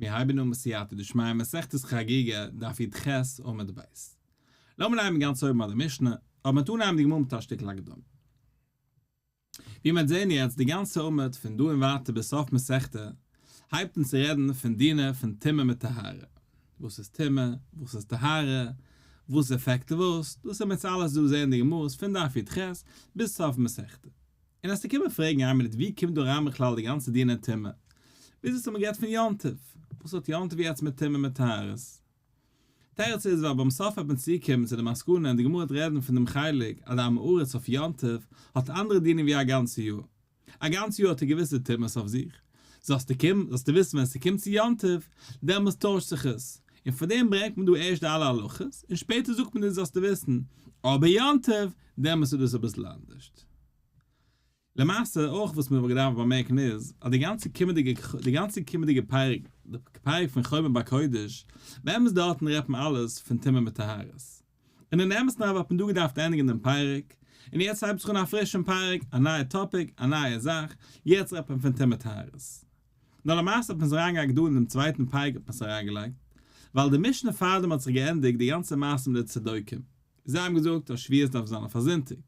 מיר הייבן אן בסייעתא דשמיא מסכת חגיגה דף י"ח עמוד ב'. לאמיר הייבן גאנץ אויבן ביי די משנה, אבער מ'וועט אנהייבן די גמרא מיט א שטיקל הקדמה. ווי מ'וועט זען יעצט די גאנצע עמוד פון דא און ווייטער ביז סוף מסכתא הייבט אן צו רעדן פון דיני פון טומאה מיט טהרה. וואס איז טומאה? וואס איז טהרה? וואס affect וואס? דאס וועלן מיר יעצט אלעס דא זען אין די גמרות פון דף י"ח ביז סוף מסכתא. און אז ס'קומען פרעגן איין מינוט ווי קומט דא אריין בכלל די גאנצע דיני טומאה? ביז יעצט האט מען גערעדט פון יום טוב, וואס האט יום טוב יעצט מיט טומאה מיט טהרות? תירוץ איז ווייל ביים סוף וועט מען צוקומען צו די מסקנא און די גמרא וועט רעדן פון דעם חלק אז די עם הארץ אויף יום טוב האט אנדערע דינים ווי א גאנצע יאר, א גאנץ יאר האט ער געוויסע טומאות אויף זיך, זאלסטו קומען זאלסטו וויסן ווען ס'קומט צו יום טוב דעמאלס טוישט זיך עס, און פאר דעם ברענגט מען דא ערשט די אלע הלכות און שפעטער זאגט מען דיר זאלסטו וויסן אבער יום טוב דעמאלס איז דאס אביסל אנדערשט. למעשה אויך וואס מען וואלט געדארפט באמערקן איז אז די גאנצע קומענדיגע די גאנצע קומענדיגע פרק די פרק פון חומר בקודש באמת דארטן רעדט מען אלעס פון טומאה מיט טהרות און אין אמת'ן אריין וואלט מען דא געדארפט ענדיגן דעם פרק און יעצט הייבט זיך אן א פרישן פרק א נייע topic א נייע זאך יעצט רעדט מען פון טומאה טהרות נאר למעשה האט מען עס אריינגעלייגט דא אין דעם צווייטן פרק האט מען עס אריינגעלייגט ווייל די משנה פארדעם האט זיך געענדיגט די גאנצע מעשה מיט די צדוקים זיי האבן געזאגט אז שבועות דארף זיין אויף א זונטאג.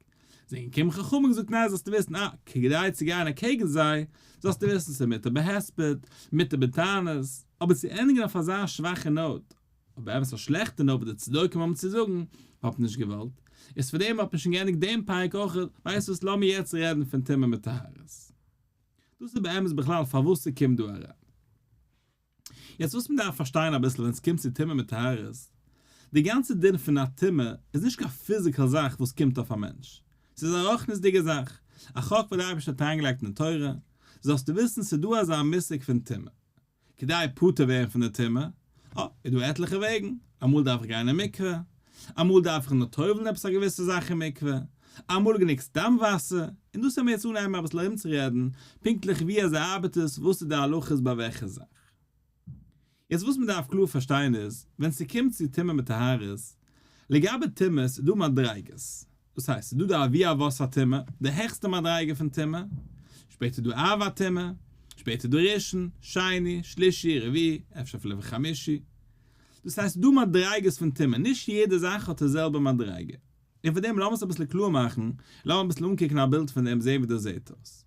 זענען געקומען חכמים און געזאגט ניין זאלסטו וויסן אה, כדי צו גיין אקעגן זיי, זאלסטו וויסן ס'איז מותר בהספד, מותר בתענית, אבער צו ענדיגן אויף אזא שוואכע note, אויב באמת א שלעכטע note וואס די צדוקים האבן צו זאגן, האט מען נישט געוואלט, איז פאר דעם האט מען שוין געענדיגט דעם פרק אויך, ווייסט וואס לאמיר יעצט רעדן פון טומאה מיט טהרות. דאס איז באמת בכלל פארוואס ס'קומט דא אריין. יעצט וואס מען דארף פארשטיין אביסל ווען ס'קומט צו טומאה מיט טהרות, די גאנצע דין פון א טומאה איז נישט קיין physical זאך וואס קומט אויף א מענטש, ס'איז א רוחניות'דיגע זאך, א חוק וואס דער אייבערשטער האט אריינגעלייגט אין די תורה, זאלסטו וויסן ס'איז דא אזא מושג פון טומאה. כדי פטור ווערן פון די טומאה, אה, איז דא עטליכע וועגן, אמאל דארף איך גיין אין מקווה, אמאל דארף איך נאר טובל'ן עפעס א געוויסע זאך אין מקווה, אמאל גענוג סתם וואסער, און דאס וועלן מיר יעצט אנהייבן אביסל ארומצורעדן, פונקטליך ווי אזוי ארבעט עס, וואס איז די הלכות ביי וועלכע זאך. יעצט וואס מען דארף קלאר פארשטיין איז, ווען ס'קומט צו טומאה מיט טהרות, לגבי טומאות איז דא מדריגות, דאס הייסט ס'איז דא די אבי אבות הטומאה, די העכסטע מדריגה פון טומאה, שפעטער איז דא אב הטומאה, שפעטער איז דא ראשון, שני, שלישי, רביעי, אפשר אפילו וחמישי. דאס הייסט ס'איז דא מדריגות פון טומאה, נישט יעדע זאך האט די זעלבע מדריגה. און פאר דעם לאמיר עס אביסל קלאר מאכן, לאמיר אביסל אנקוקן א בילד פון דעם זען ווי דאס זעט אויס.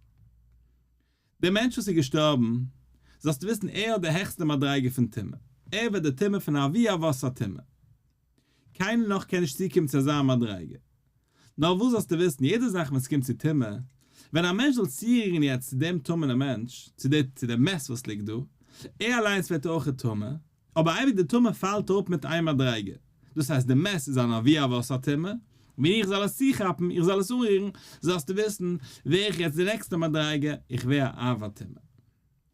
דער מענטש וואס איז געשטארבן, זאלסטו וויסן ער האט די העכסטע מדריגה פון טומאה, ער ווערט די טומאה פון אבי אבות הטומאה. קיינער נאך קען נישט צוקומען צו אזא מדריגה. נאר וואס זאלסטו וויסן, יעדע זאך ווען ס'קומט צו טומאה, ווען א מענטש זאל צורירן יעצט צו דעם טמא'נעם מענטש, צו די צו די מת וואס ליגט דא, ער אליינס ווערט אויכעט טמא, אבער אייביג די טומאה פאלט אראפ מיט איין מדריגה, דאס הייסט די מת איז אן אבי אבות הטומאה, ווען איך זאל עס צוכאפן, איך זאל עס אנרירן, זאלסטו וויסן, ווער איך יעצט די נעקסטע מדריגה, איך ווער א אב הטומאה.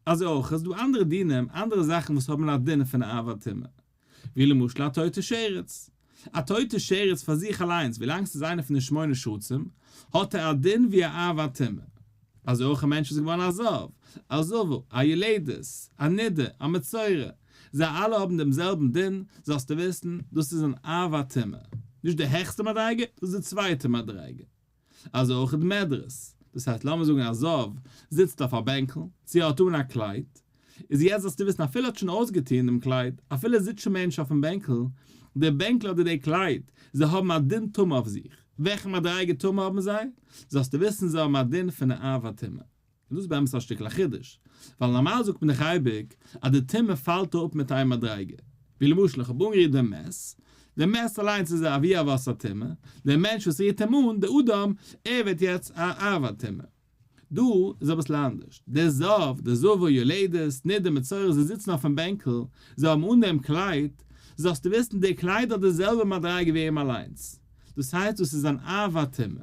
אזוי אויך איז דא אנדערע דינים, אנדערע זאכן וואס האבן א דין פון אב הטומאה. ווי למשל א טויטע שרץ. א טויטע שרץ פאר זיך אליינס, ווילאנג ס'איז איינער פון די שמונה שרצים, האט ער א דין ווי א אב הטומאה. אזוי אויך א מענטש וואס איז געווארן א זב, א זבה, א יולדת, א נידה, א מצורע, זיי אלע האבן דעם זעלבן דין, זאלסטו וויסן, דאס איז אן אב הטומאה. נישט די העכסטע מדריגה, דאס איז די צווייטע מדריגה. אזוי אויך די מדרס, דאס הייסט לאמיר זאגן א זב זיצט אויף א בענקל, צו ער האט אן א קלייד, איז יעצט זאלסטו וויסן אפילו ער האט שוין אויסגעטון דעם קלייד, אפילו עס זיצט שוין מער נישט אויפן בענקל, דער בענקל אדער דער קלייד, זיי האבן א דין טומאה אויף זיך, וועלכע מדריגה טומאה האבן זיי? זאלסטו וויסן זיי האבן א דין פון א אב הטומאה. און דאס איז באמת א שטיקל א חידוש, ווייל נארמאל זאגט מען דאך אייביג אז די טומאה פאלט אראפ מיט איין מדריגה, ווי למשל איך האב אנגערירט דעם מת, דער מת אליינס איז א אבי אבות הטומאה, דער מענטש וואס רירט אים אן, דער אדם, ער ווערט יעצט א אב הטומאה. דא איז אביסל אנדערש, דער זב, דער זבה, יולדת, נידה, מצורע, זיי זיצן אויפן בענקל, זיי האבן אן דעם קלייד, זאלסטו וויסן דער קלייד האט די זעלבע מדריגה ווי אים אליינס, דאס הייסט דאס איז אן אב הטומאה.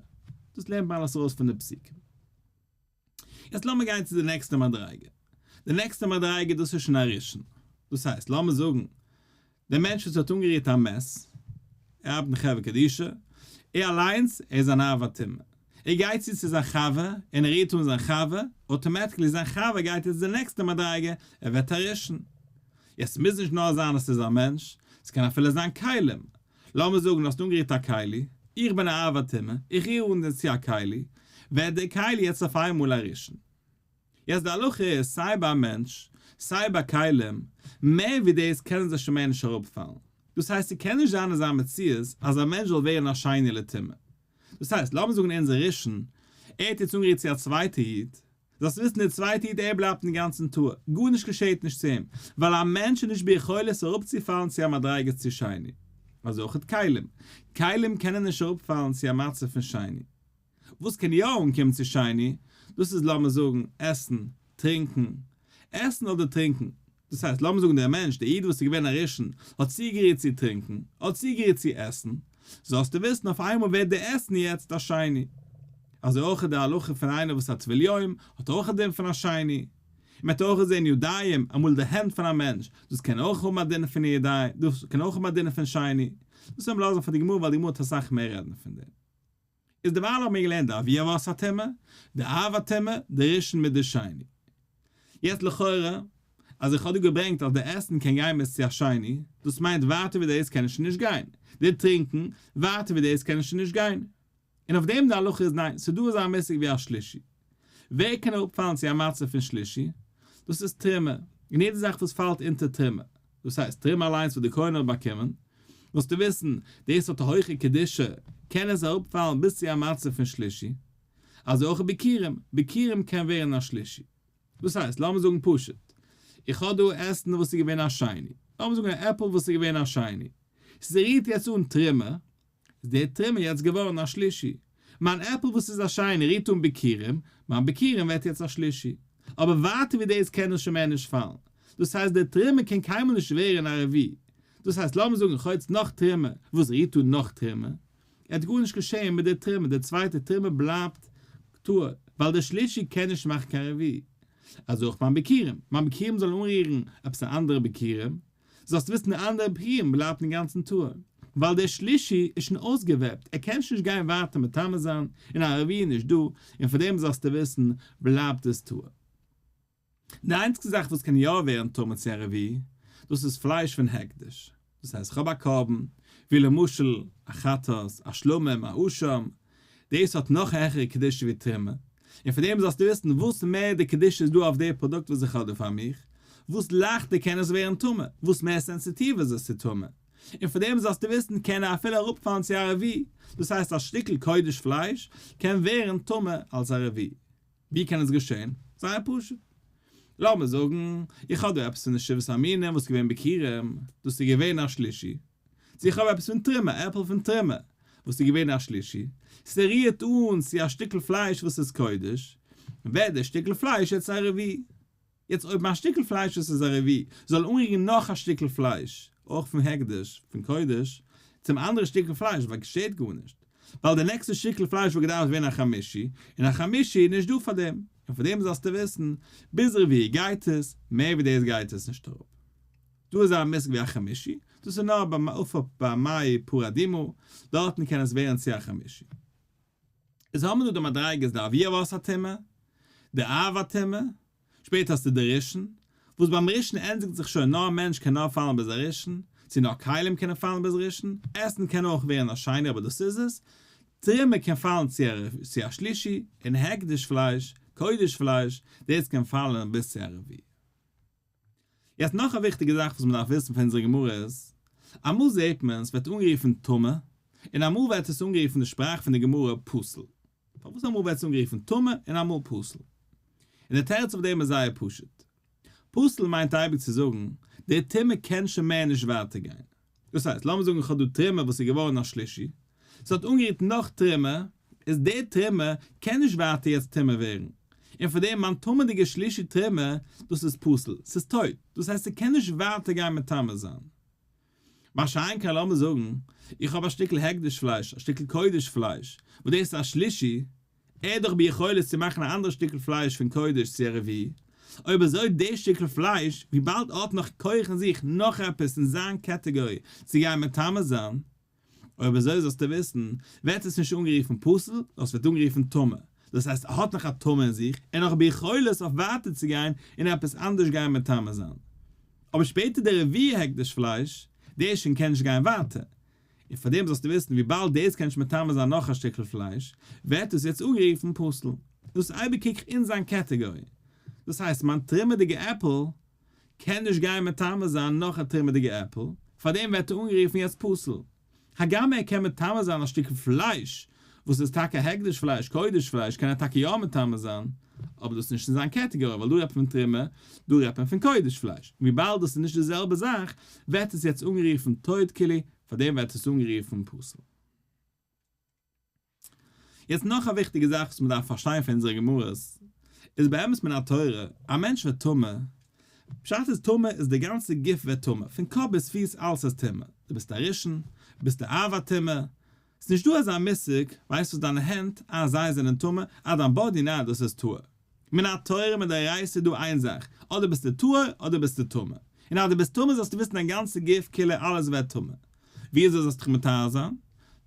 דאס לערנט מען אלעס ארויס פון די פסוקים. יעצט לאמיר גיין צו די נעקסטע מדריגה. די נעקסטע מדריגה דאס איז שוין א ראשון. דאס הייסט, לאמיר זאגן, דער מענטש וואס האט אנגערירט א מת, ער ארבעט אין חברה קדישא, ער אליינס, ער איז אן אב הטומאה. ער גייט צו צו זיין חבר, און ער רירט אן זיין חבר, automatically זיין חבר גייט יעצט די נעקסטע מדריגה, ער ווערט א ראשון. יעצט מוז נישט נאר זיין אז ס'איז א מענטש, ס'קען אפילו זיין כלים. לאמיר זאגן דו האסט אנגערירט א כלי, איך בין א אב הטומאה, איך ריר אן דערצו א כלי, ווערט דער כלי יעצט אויף איינמאל א ראשון. יעצט די הלכה איז סיי ביי א מענטש, סיי ביי כלים, מער ווי דאס קענען זיי שוין מער נישט אראפפאלן. דאס הייסט ס'קען נישט זיין אזא מציאות אז א מענטש זאל ווערן א שני לטומאה. דאס הייסט, לאמיר זאגן אונזער ראשון, ער האט יעצט אנגערירט צו א צווייטע איד, זאלסט וויסן דער צווייטע איד ער בלייבט אינגאנצן טהור, גארנישט געשעהט נישט צו אים, ווייל א מענטש איז נישט ביכולת אראפצופאלן צו א מדריגה צו שני. אזוי אויך כלים, כלים קענען נישט אראפפאלן צו א מצב פון שני. וואס קען יא אנקומען צו שני, דאס איז לאמיר זאגן, עסן, טרינקן, עסן אדער טרינקן, דאס הייסט לאמיר זאגן דער מענטש, דער איד וואס איז געווען א ראשון, האט צוגערירט צו טרינקן, האט צוגערירט צו עסן, זאלסטו וויסן אויף איינמאל ווערט דער עסן יעצט א שני. אזוי אויך איז די הלכה פון איינער וואס א טבול יום, האט אויך א דין פון א שני. און מען האט אויך געזען ידיים, אמאל די הענט פון א מענטש, דאס קען אויך האבן א דין פון ידיים, דאס קען אויך האבן א דין פון שני. דאס וועלן מיר לאזן פאר די גמרא ווייל די גמרא האט אסאך מער רעדן פון דעם. איז דערווייל האבן מיר געלערנט די אבי אבות הטומאה, די אב הטומאה, די ראשון מיט די שני. יעצט לכאורה, אז איך האב דא געברענגט אז די עסן קען גיין ביז צו א שני, דאס מיינט ווייטער ווי דאס קען שוין נישט גיין, די טרינקן, ווייטער ווי דאס קען שוין נישט גיין. און אויף דעם די הלכה איז ניין, ס'איז דא אזא מושג ווי א שלישי. ווער קען אראפפאלן צו א מצב פון שלישי? דאס איז תרומה, און יעדע זאך וואס פאלט אונטער תרומה, דאס הייסט תרומה אליינס וואס די כהן האט באקומען, זאלסטו וויסן, דאס האט א הויכע קדושה, קען עס אראפפאלן ביז צו א מצב פון שלישי. אזוי אויך ביכורים, ביכורים קען ווערן א שלישי. דאס הייסט, לאמיר זאגן פשוט, איך האב דא עסן וואס איז געווען א שני, לאמיר זאגן א עפל וואס איז געווען א שני, ס'רירט יעצט אן תרומה, איז די תרומה יעצט געווארן א שלישי. מיין עפל וואס איז א שני רירט אן ביכורים, מיין ביכורים ווערט יעצט א שלישי. אבער ווייטער ווי דאס קען עס שוין מער נישט פאלן. דאס הייסט די תרומה קען קיינמאל נישט ווערן א רביעי. דאס הייסט לאמיר זאגן איך האב יעצט נאך תרומה וואס רירט אן נאך תרומה, עט גארנישט געשען מיט די תרומה, די צווייטע תרומה בלייבט טהור, ווייל די שלישי קען נישט מאכן קיין רביעי. אזוי אויך מיין ביכורים, מיין ביכורים זאל אנרירן עפעס א אנדערע ביכורים, זאלסט וויסן די אנדערע ביכורים בלייבט אינגאנצן טהור, ווייל דער שלישי איז שוין אויסגעוועפט, ער קען שוין נישט גיין ווייטער מטמא זיין, און א רביעי איז נישט דא, און פאר דעם זאלסטו וויסן בלייבט עס טהור. די איינציגסטע זאך וואס קען יא ווערן טמא צו א רביעי, דאס איז פלייש פון הקדש, דאס הייסט כ'האב א קרבן, ווי למשל א חטאת, א שלמים, א אשם, דאס האט נאך א העכערע קדושה ווי תרומה, און פאר דעם זאלסטו וויסן וואס מער די קדושה איז דא אויף די פראדוקט וואס איך האב דא פאר מיך, וואס לייכטער קען עס ווערן טמא, וואס מער סענסיטיוו איז עס צו טומאה, און פאר דעם זאלסטו וויסן קען ער אפילו אראפפאלן צו א רביעי, דאס הייסט א שטיקל קודש פלייש קען ווערן טמא אלס א רביעי. ווי קען עס געשען? זייער פשוט. לאמיר זאגן איך האב דא עפעס פון די שבעת המינים וואס איז געווען ביכורים, דאס איז געווען א שלישי. צו איך האב עפעס פון תרומה, עפל פון תרומה, וואס איז געווען א שלישי, ס'רירט אן צו א שטיקל פלייש וואס איז קודש, ווערט דער שטיקל פלייש יעצט א רביעי. יעצט אויב מיין שטיקל פלייש וואס איז א רביעי זאל אנרירן נאך א שטיקל פלייש, אויך פון הקדש, פון קודש, צום אנדערע שטיקל פלייש וואלט געשעט גארנישט, ווייל די נעקסטע שטיקל פלייש וואלט געדארפט ווערן א חמישי, און א חמישי איז נישט דא פאר דעם, און פאר דעם זאלסטו וויסן, ביז רביעי גייט עס, מער ווי דאס גייט עס נישט אראפ. דא איז א מושג ווי א חמישי, דאס איז נאר ביים עפר ביי מי פרה אדומה, דארטן קען עס ווערן צו א חמישי. איז האבן מיר דא די מדריגות די אבי אבות הטומאה, די אב הטומאה, שפעטער האסטו די ראשון, וואס ביים ראשון ענדיגט זיך שוין נאר א מענטש קען נאר פאלן ביז א ראשון, צו נאר כלים קענען פאלן ביז ראשון, עסן קען אויך ווערן א שני אבער דאס איז עס, תרומה קען פאלן צו א שלישי, און הקדש פלייש, קודש פלייש, דאס קען פאלן ביז צו א רביעי. יעצט נאך א וויכטיגע זאך וואס מען דארף וויסן פון אונזערע גמרא איז, אמאל זעט מען ס'ווערט אנגערופן טמא, און אמאל ווערט עס אנגערופן די שפראך פון די גמרא פסול. פארוואס אמאל ווערט עס אנגערופן טמא און אמאל פסול? און די תירוץ אויף דעם איז זייער פשוט. פסול מיינט אייביג צו זאגן, די טומאה קען שוין מער נישט ווייטער גיין. דאס הייסט, לאמיר זאגן איך האב דא תרומה וואס איז געווארן א שלישי, ס'האט אנגערירט נאך תרומה, איז די תרומה קען נישט ווייטער יעצט טמא ווערן, און פאר דעם מיין טמא'דיגע שלישי תרומה, דאס איז פסול, ס'איז טויט, דאס הייסט ס'קען נישט ווייטער גיין מטמא זיין. מה שאין כן לאמיר זאגן, איך האב א שטיקל הקדש פלייש, א שטיקל קודש פלייש, וואס דאס איז א שלישי, ער איז דאך ביכולת צו מאכן א אנדערע שטיקל פלייש פון קודש צו א רביעי, אויב אזוי די שטיקל פלייש, וויבאלד ער האט נאך כח אין זיך נאך עפעס אין זיין קעטעגארי צו גיין מטמא זיין, אויב אזוי זאלסטו וויסן, ווערט עס נישט אנגערופן פסול, נאר עס ווערט אנגערופן טמא, דאס הייסט ער האט נאך א טומאה אין זיך, ער איז נאך ביכולת אויף ווייטער צו גיין און עפעס אנדערש גיין מטמא זיין. אבער שפעטער די רביעי הקדש פלייש, דער שוין קען נישט גיין ווייטער, און פאר דעם זאלסטו וויסן וויבאלד דאס קען נישט מטמא זיין נאך א שטיקל פלייש, ווערט דאס יעצט אנגערופן פסול. דאס אייביג קוק איך אין זיין קעטעגארי. דאס הייסט מיין תרומה'דיגע עפל. קען נישט גיין מטמא זיין נאך א תרומה'דיגע עפל, פארדעם ווערט ער אנגערופן יעצט פסול. הגם ער קען מטמא זיין א שטיקל פלייש, וואס איז טאקע הקדש פלייש, קודש פלייש, קען ער טאקע יא מטמא זיין, אבער דאס איז נישט אין זיין קעטעגארי, ווייל דא רעדט מען פון תרומה, דא רעדט מען פון קודש פלייש, און וויבאלד דאס איז נישט די זעלבע זאך, ווערט עס יעצט אנגערופן טויט כלי, פארדעם ווערט עס אנגערופן פסול. יעצט נאך א וויכטיגע זאך וואס מען דארף פארשטיין פון אונזערע גמרות, איז באמת מן התורה, א מענטש ווערט טמא, פשט איז טמא איז די גאנצע גוף ווערט טמא, פון קאפ ביז פיס אלעס איז טמא, דו ביסט א ראשון, ביסט די אב הטומאה, ס'איז נישט דא אזא מושג, ווייסט וואס דיינע הענט, אה זיי זענען טמא, אה דיין body ניין דאס איז טהור. מן התורה מדאורייתא איז דא איין זאך, אדער ביסטו טהור אדער ביסטו טמא. און אז דו ביסט טמא זאלסטו וויסן דיין גאנצע גוף כולו אלעס ווערט טמא. ווי אזוי זאלסטו דיך מטהר זיין?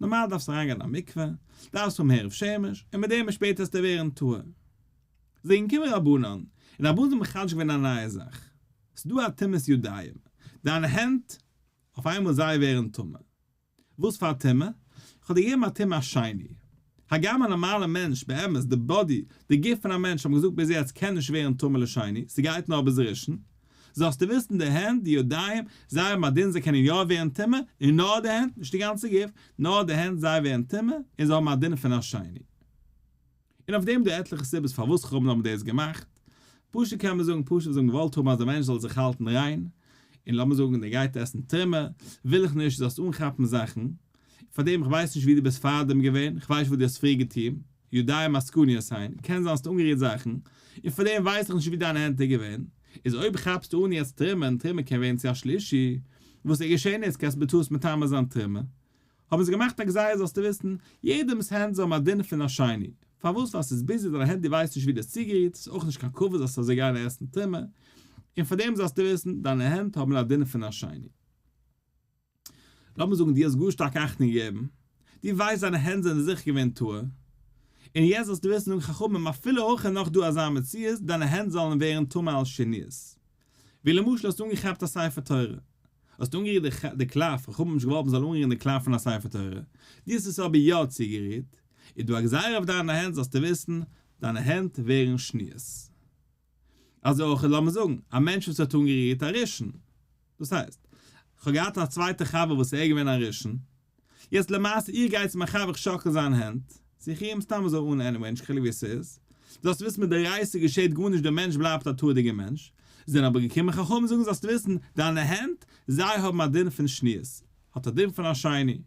נארמאל דארפסטו אריינגיין אין א מקווה, דארפסט האבן הערב שמש, און מיט דעם און שפעטער וועסטו ווערן טהור. זענען געקומען רבנן, און רבנן האבן מחדש געווען א נייע זאך. ס'איז דא א טומאת ידיים. דיינע הענט, אויף איינמאל זיי ווערן טמא. וואס פאר א טומאה? איך האב דיר געגעבן א טומאה שני. הגם א נארמאלע מענטש, באמת, די body, די גוף פון א מענטש האבן געזאגט ביז יעצט קען נישט ווערן טמא לשני, ס'גייט נאר ביז ראשון. זאלסטו וויסן די הענט, די ידיים, זיי האבן א דין זיי קענען יא ווערן טמא, און נאר די הענט, נישט די גאנצע גוף, נאר די הענט זיי ווערן טמא, און זיי האבן א דין פון א שני. און אויף דעם דא עטליכע סיבות פארוואס חכמים האבן דאס געמאכט, פשוט קען מען זאגן פשוט זיי האבן געוואלט האבן אז דער מענטש זאל זיך האלטן ריין, און לאמיר זאגן דער גייט עסן תרומה, וויל איך נישט זאלסט אנכאפן זאכן, פארדעם איך ווייס נישט ווי דו ביסט פארדעם געווען, איך ווייס נישט וואס דו האסט פריער געטון, ידיים עסקניות הן, קען זיין האסט אנגערירט זאכן, און פארדעם ווייס איך נישט ווי דיינע הענט איז געווען, איז אויב כאפסטו אן יעצט תרומה און תרומה קען ווערן צו א שלישי, וואס איז געשען יעצט קענסט בטעות מטמא זיין תרומה, האבן זיי געמאכט א גזירה זאלסטו וויסן, יעדעמס הענט זאל האבן א דין פון א שני, פארוואס ווייל ס'איז ביזי דיינע הענט דו ווייסט נישט ווי דו האסט צוגערירט, ס'איז אויך נישט קיין כבוד זאלסט אזוי גיין עסן תרומה, און פארדעם זאלסטו וויסן, דיינע הענט האבן א דין פון א שני. לאמיר זאגן דו האסט גאר שטארק אכטונג געגעבן, דו ווייסט דיינע הענט זענען זיכער געווען טהור, און יעצט זאלסטו וויסן זאגן חכמים אפילו הכי נאך דא אזא מציאות דיינע הענט זאלן ווערן טמא על שניות. ווי למשל האסט אנגעכאפט א ספר תורה, האסט אנגערירט די קלף, חכמים האבן נישט געוואלט מ'זאל אנרירן די קלף פון א ספר תורה, דו האסט עס אבער יא צוגערירט, איז דא א גזירה אויף דיינע הענט זאלסטו וויסן, דיינע הענט ווערן שניות. אזוי אויך לאמיר זאגן, א מענטש וואס האט אנגערירט א ראשון, דאס הייסט, כ'האב געהאט א צווייטע חבר וואס ער איז געווען א ראשון, יעצט למעשה איך גיי צו מיין חבר איך שאקל זיין הענט, צו איך ריר אים סתם אזוי אן anyway נישט קיין חילוק ווי עס איז, זאלסט וויסן מדאורייתא געשעט גארנישט דער מענטש בלייבט א טהור'דיגער מענטש, זענען אבער געקומען חכמים זאגן זאלסט וויסן דיינע הענט זיי האבן א דין פון שניות, האט א דין פון א שני,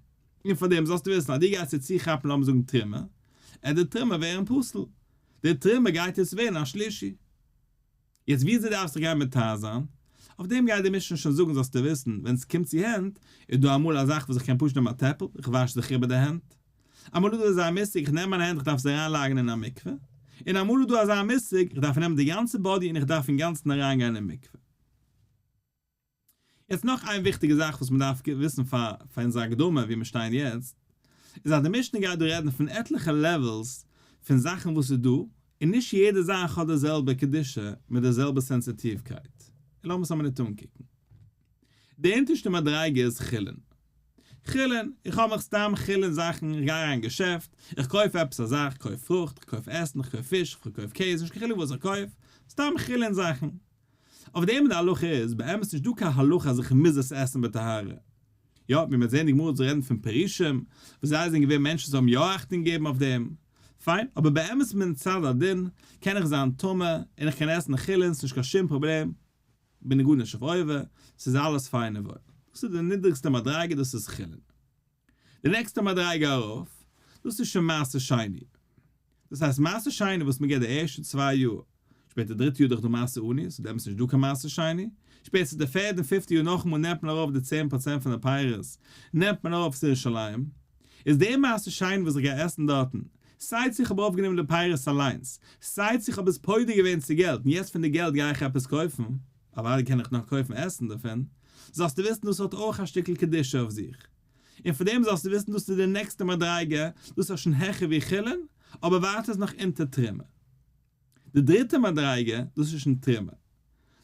און פאר דעם זאלסטו וויסן אז דו גייסט צו צוכאפן לאמיר זאגן תרומה, עט די תרומה ווערן פסול, די תרומה גייט יעצט ווערן א שלישי. יעצט וויאזוי דארפסט דיך גיין מטהר זיין? אויף דעם גייט די משנה שוין זאגן זאלסטו וויסן, ווען ס'קומט צו הענט, איז דא אמאל א זאך וואס איך קען פשוט נעמען א טעפל, איך וואש זיך איבער די הענט. אמאל איז דא אזא מושג איך נעם מיינע הענט איך דארף זיי אריינלייגן אין א מקווה. און אמאל איז דא אזא מושג איך דארף נעמען די גאנצע body און איך דארף אינגאנצן אריינגיין אין מקווה. יעצט נאך איין וויכטיגע זאך וואס מען דארף וויסן פאר פאר אונזער הקדמה ווי מיר שטייען יעצט, איז אז די משנה גייט דא רעדן פון עטליכע levels פון זאכן וואס איז דא, און נישט יעדע זאך האט די זעלבע קדושה מיט די זעלבע סענסיטיווקייט. און לאמיר עס א מינוט אנקוקן. די אונטערשטע מדריגה איז חולין. חולין, איך האב מיך סתם חולין זאכן, איך גיי אריין אין געשעפט, איך קויף עפעס א זאך, איך קויף פרוכט, איך קויף עסן, איך קויף פיש, איך קויף קעז, נישט קיין חילוק וואס איך קויף, סתם חולין זאכן. אויף דעם די הלכה איז באמת נישט דא קיין הלכה אז איך מוז עס עסן בטהרה. יא, ווי מ'וועט זען די גמרא צו רעדן פון פרושים, וואס זיי זענען געווען מענטשן וואס האבן יא אכטונג געגעבן אויף דעם. פיין, אבער באמת מן צד הדין קען איך זיין טמא און איך קען עסן חולין, ס'נישט קיין שום פראבלעם, בין איך גארנישט אויף עובר, ס'איז אלעס פיין און וואויל. דאס איז די נידריגסטע מדריגה, דאס איז חולין. די נעקסטע מדריגה ארויף, דאס איז שוין מעשר שני. דאס הייסט מעשר שני וואס מען גיבט די ערשטע צוויי יאר, שפעטער דריטע יאר דורך די מעשר עני, ס'איז דעמאלטס נישט דא קיין מעשר שני, שפעטער די פערדע און פיפטע יאר נאכאמאל נעמט מען ארויף די 10% פון די פירות, נעמט מען ארויף צו ירושלים. איז די מעשר שני וואס איך גיי עסן דארטן, סיי צו איך האב ארויפגענומען די פירות אליינס, סיי צו איך האב עס פודה געווען צו געלט און יעצט פון די געלט גיי איך עפעס קויפן, אוודאי קען איך נאך קויפן עסן דערפון, זאלסטו וויסן דאס האט אויך א שטיקל קדושה אויף זיך. און פאר דעם זאלסטו וויסן דאס איז די נעקסטע מדריגה, דאס איז שוין העכער ווי חולין, אבער ווייטער איז נאך אונטער תרומה. די דריטע מדריגה, דאס איז שוין תרומה.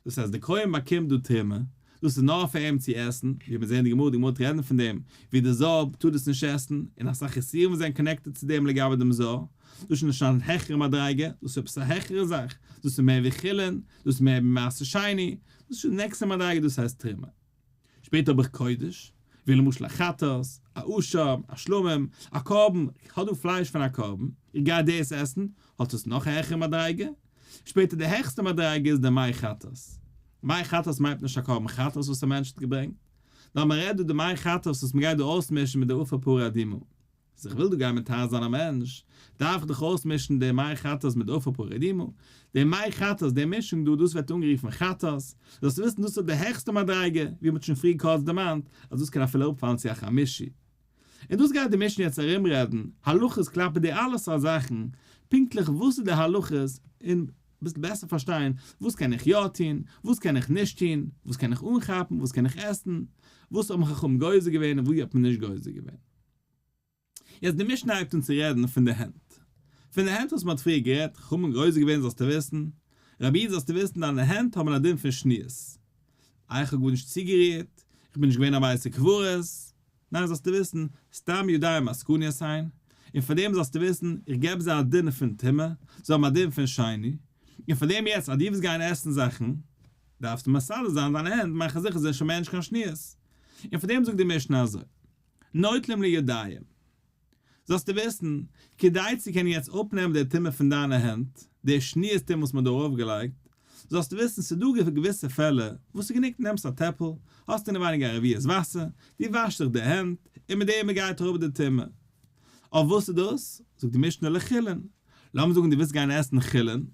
דאס הייסט די כהן באקומט דא תרומה, דאס איז נאר פאר אים צו עסן, ווי מיר זעען די גמרא, די גמרא וועט רעדן פון דעם, ווי די זר טאר דאס נישט עסן, און אסאך איסורים וואס זענען connected צו דעם לגבי דעם זר, דאס איז שוין א העכערע מדריגה, דאס איז עפעס א העכערע זאך, דאס איז מער ווי חולין, דאס איז מער ווי מעשר שני. דאס איז שוין די נעקסטע מדריגה דאס הייסט תרומה. שפעטער האב איך קודש, ווי למשל א חטאת, א אשם, א שלמים, א קרבן, איך האב דא פלייש פון א קרבן, איך גיי דאס עסן, האט עס נאך א העכערע מדריגה. שפעטער די העכסטע מדריגה איז די מי חטאת. מי חטאת מיינט נישט א קרבן חטאת וואס א מענטש האט געברענגט, נאר מען רעדט דא די מי חטאת וואס מען גייט דא אויסמישן מיט די אפר פרה אדומה. אז איך וויל דא גיין מטהר זיין א מענטש, דארף איך דאך אויסמישן די מי חטאת מיט די אפר פרה אדומה. די מי חטאת, די מישונג דא, דאס ווערט אנגערופן חטאת. זאלסטו וויסן דאס איז די העכסטע מדריגה, ווי מען האט שוין פריער קורץ דערמאנט, אז דאס קען אפילו אראפפאלן צו א חמישי. און דאס גייט די משנה יעצט ארומרעדן, הלכות כלפי די אלע סארט זאכן, פונקטליך וואס איז די הלכות, און ביסל בעסער פארשטיין, וואס קען איך יא טון, וואס קען איך נישט טון, וואס קען איך אנכאפן, וואס קען איך עסן, וואס האבן חכמים גוזר געווען און וואו האט מען נישט גוזר געווען. יעצט די משנה הייבט אן צו רעדן פון די הענט. פון די הענט וואס מען האט פריער גערעדט, חכמים גוזר געווען זאלסטו וויסן, רבי איד זאלסטו וויסן דיינע הענט האבן א דין פון שניות. איי איך האב גארנישט צוגערירט, איך בין נישט געווען א בית הקברות, ניין זאלסטו וויסן, סתם ידיים עסקניות הן, און פאר דעם זאלסטו וויסן, איך געב זיי א דין פון טומאה, זיי האבן א דין פון שני, און פאר דעם יעצט אז דו ווילסט גיין עסן זאכן, דארפסטו מסדר זיין דיינע הענט, מאכן זיכער זיי זענען שוין מער נישט קיין שניות. און פאר דעם זאגט די משנה אזוי, נוטלים לידיים, זאלסטו וויסן, כדי צו קענען יעצט אפנעמען די טומאה פון דיינע הענט, די שניות טומאה וואס מען האט דא ארויפגעלייגט, זאלסטו וויסן ס'איז דא געוויסע פעלער וואס איז גענוג נעמסט א טעפל, האסט אינעווייניג א רביעית וואסער, דו וואשט זיך די הענט, און מיט דעם גייט אראפ די טומאה. אויף וואס איז דאס? זאגט די משנה לחולין, לאמיר זאגן דו ווילסט גיין עסן חולין,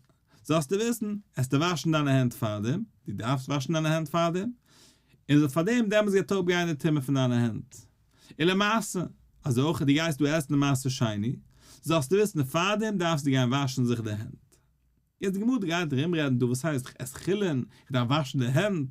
זאלסטו וויסן, עסטו וואשן דיינע הענט פארדעם, דו דארפסט וואשן דיינע הענט פארדעם, און פארדעם דעמאלטס גייט אראפגיין די טומאה פון דיינע הענט. און למעשה, אזוי אויך דו גייסט דא עסן מעשר שני, זאלסטו וויסן פארדעם דארפסטו גיין וואשן זיך די הענט. יעצט די גמרא גייט ארומרעדן דא וואס הייסט איך עס חולין, איך דארף וואשן די הענט,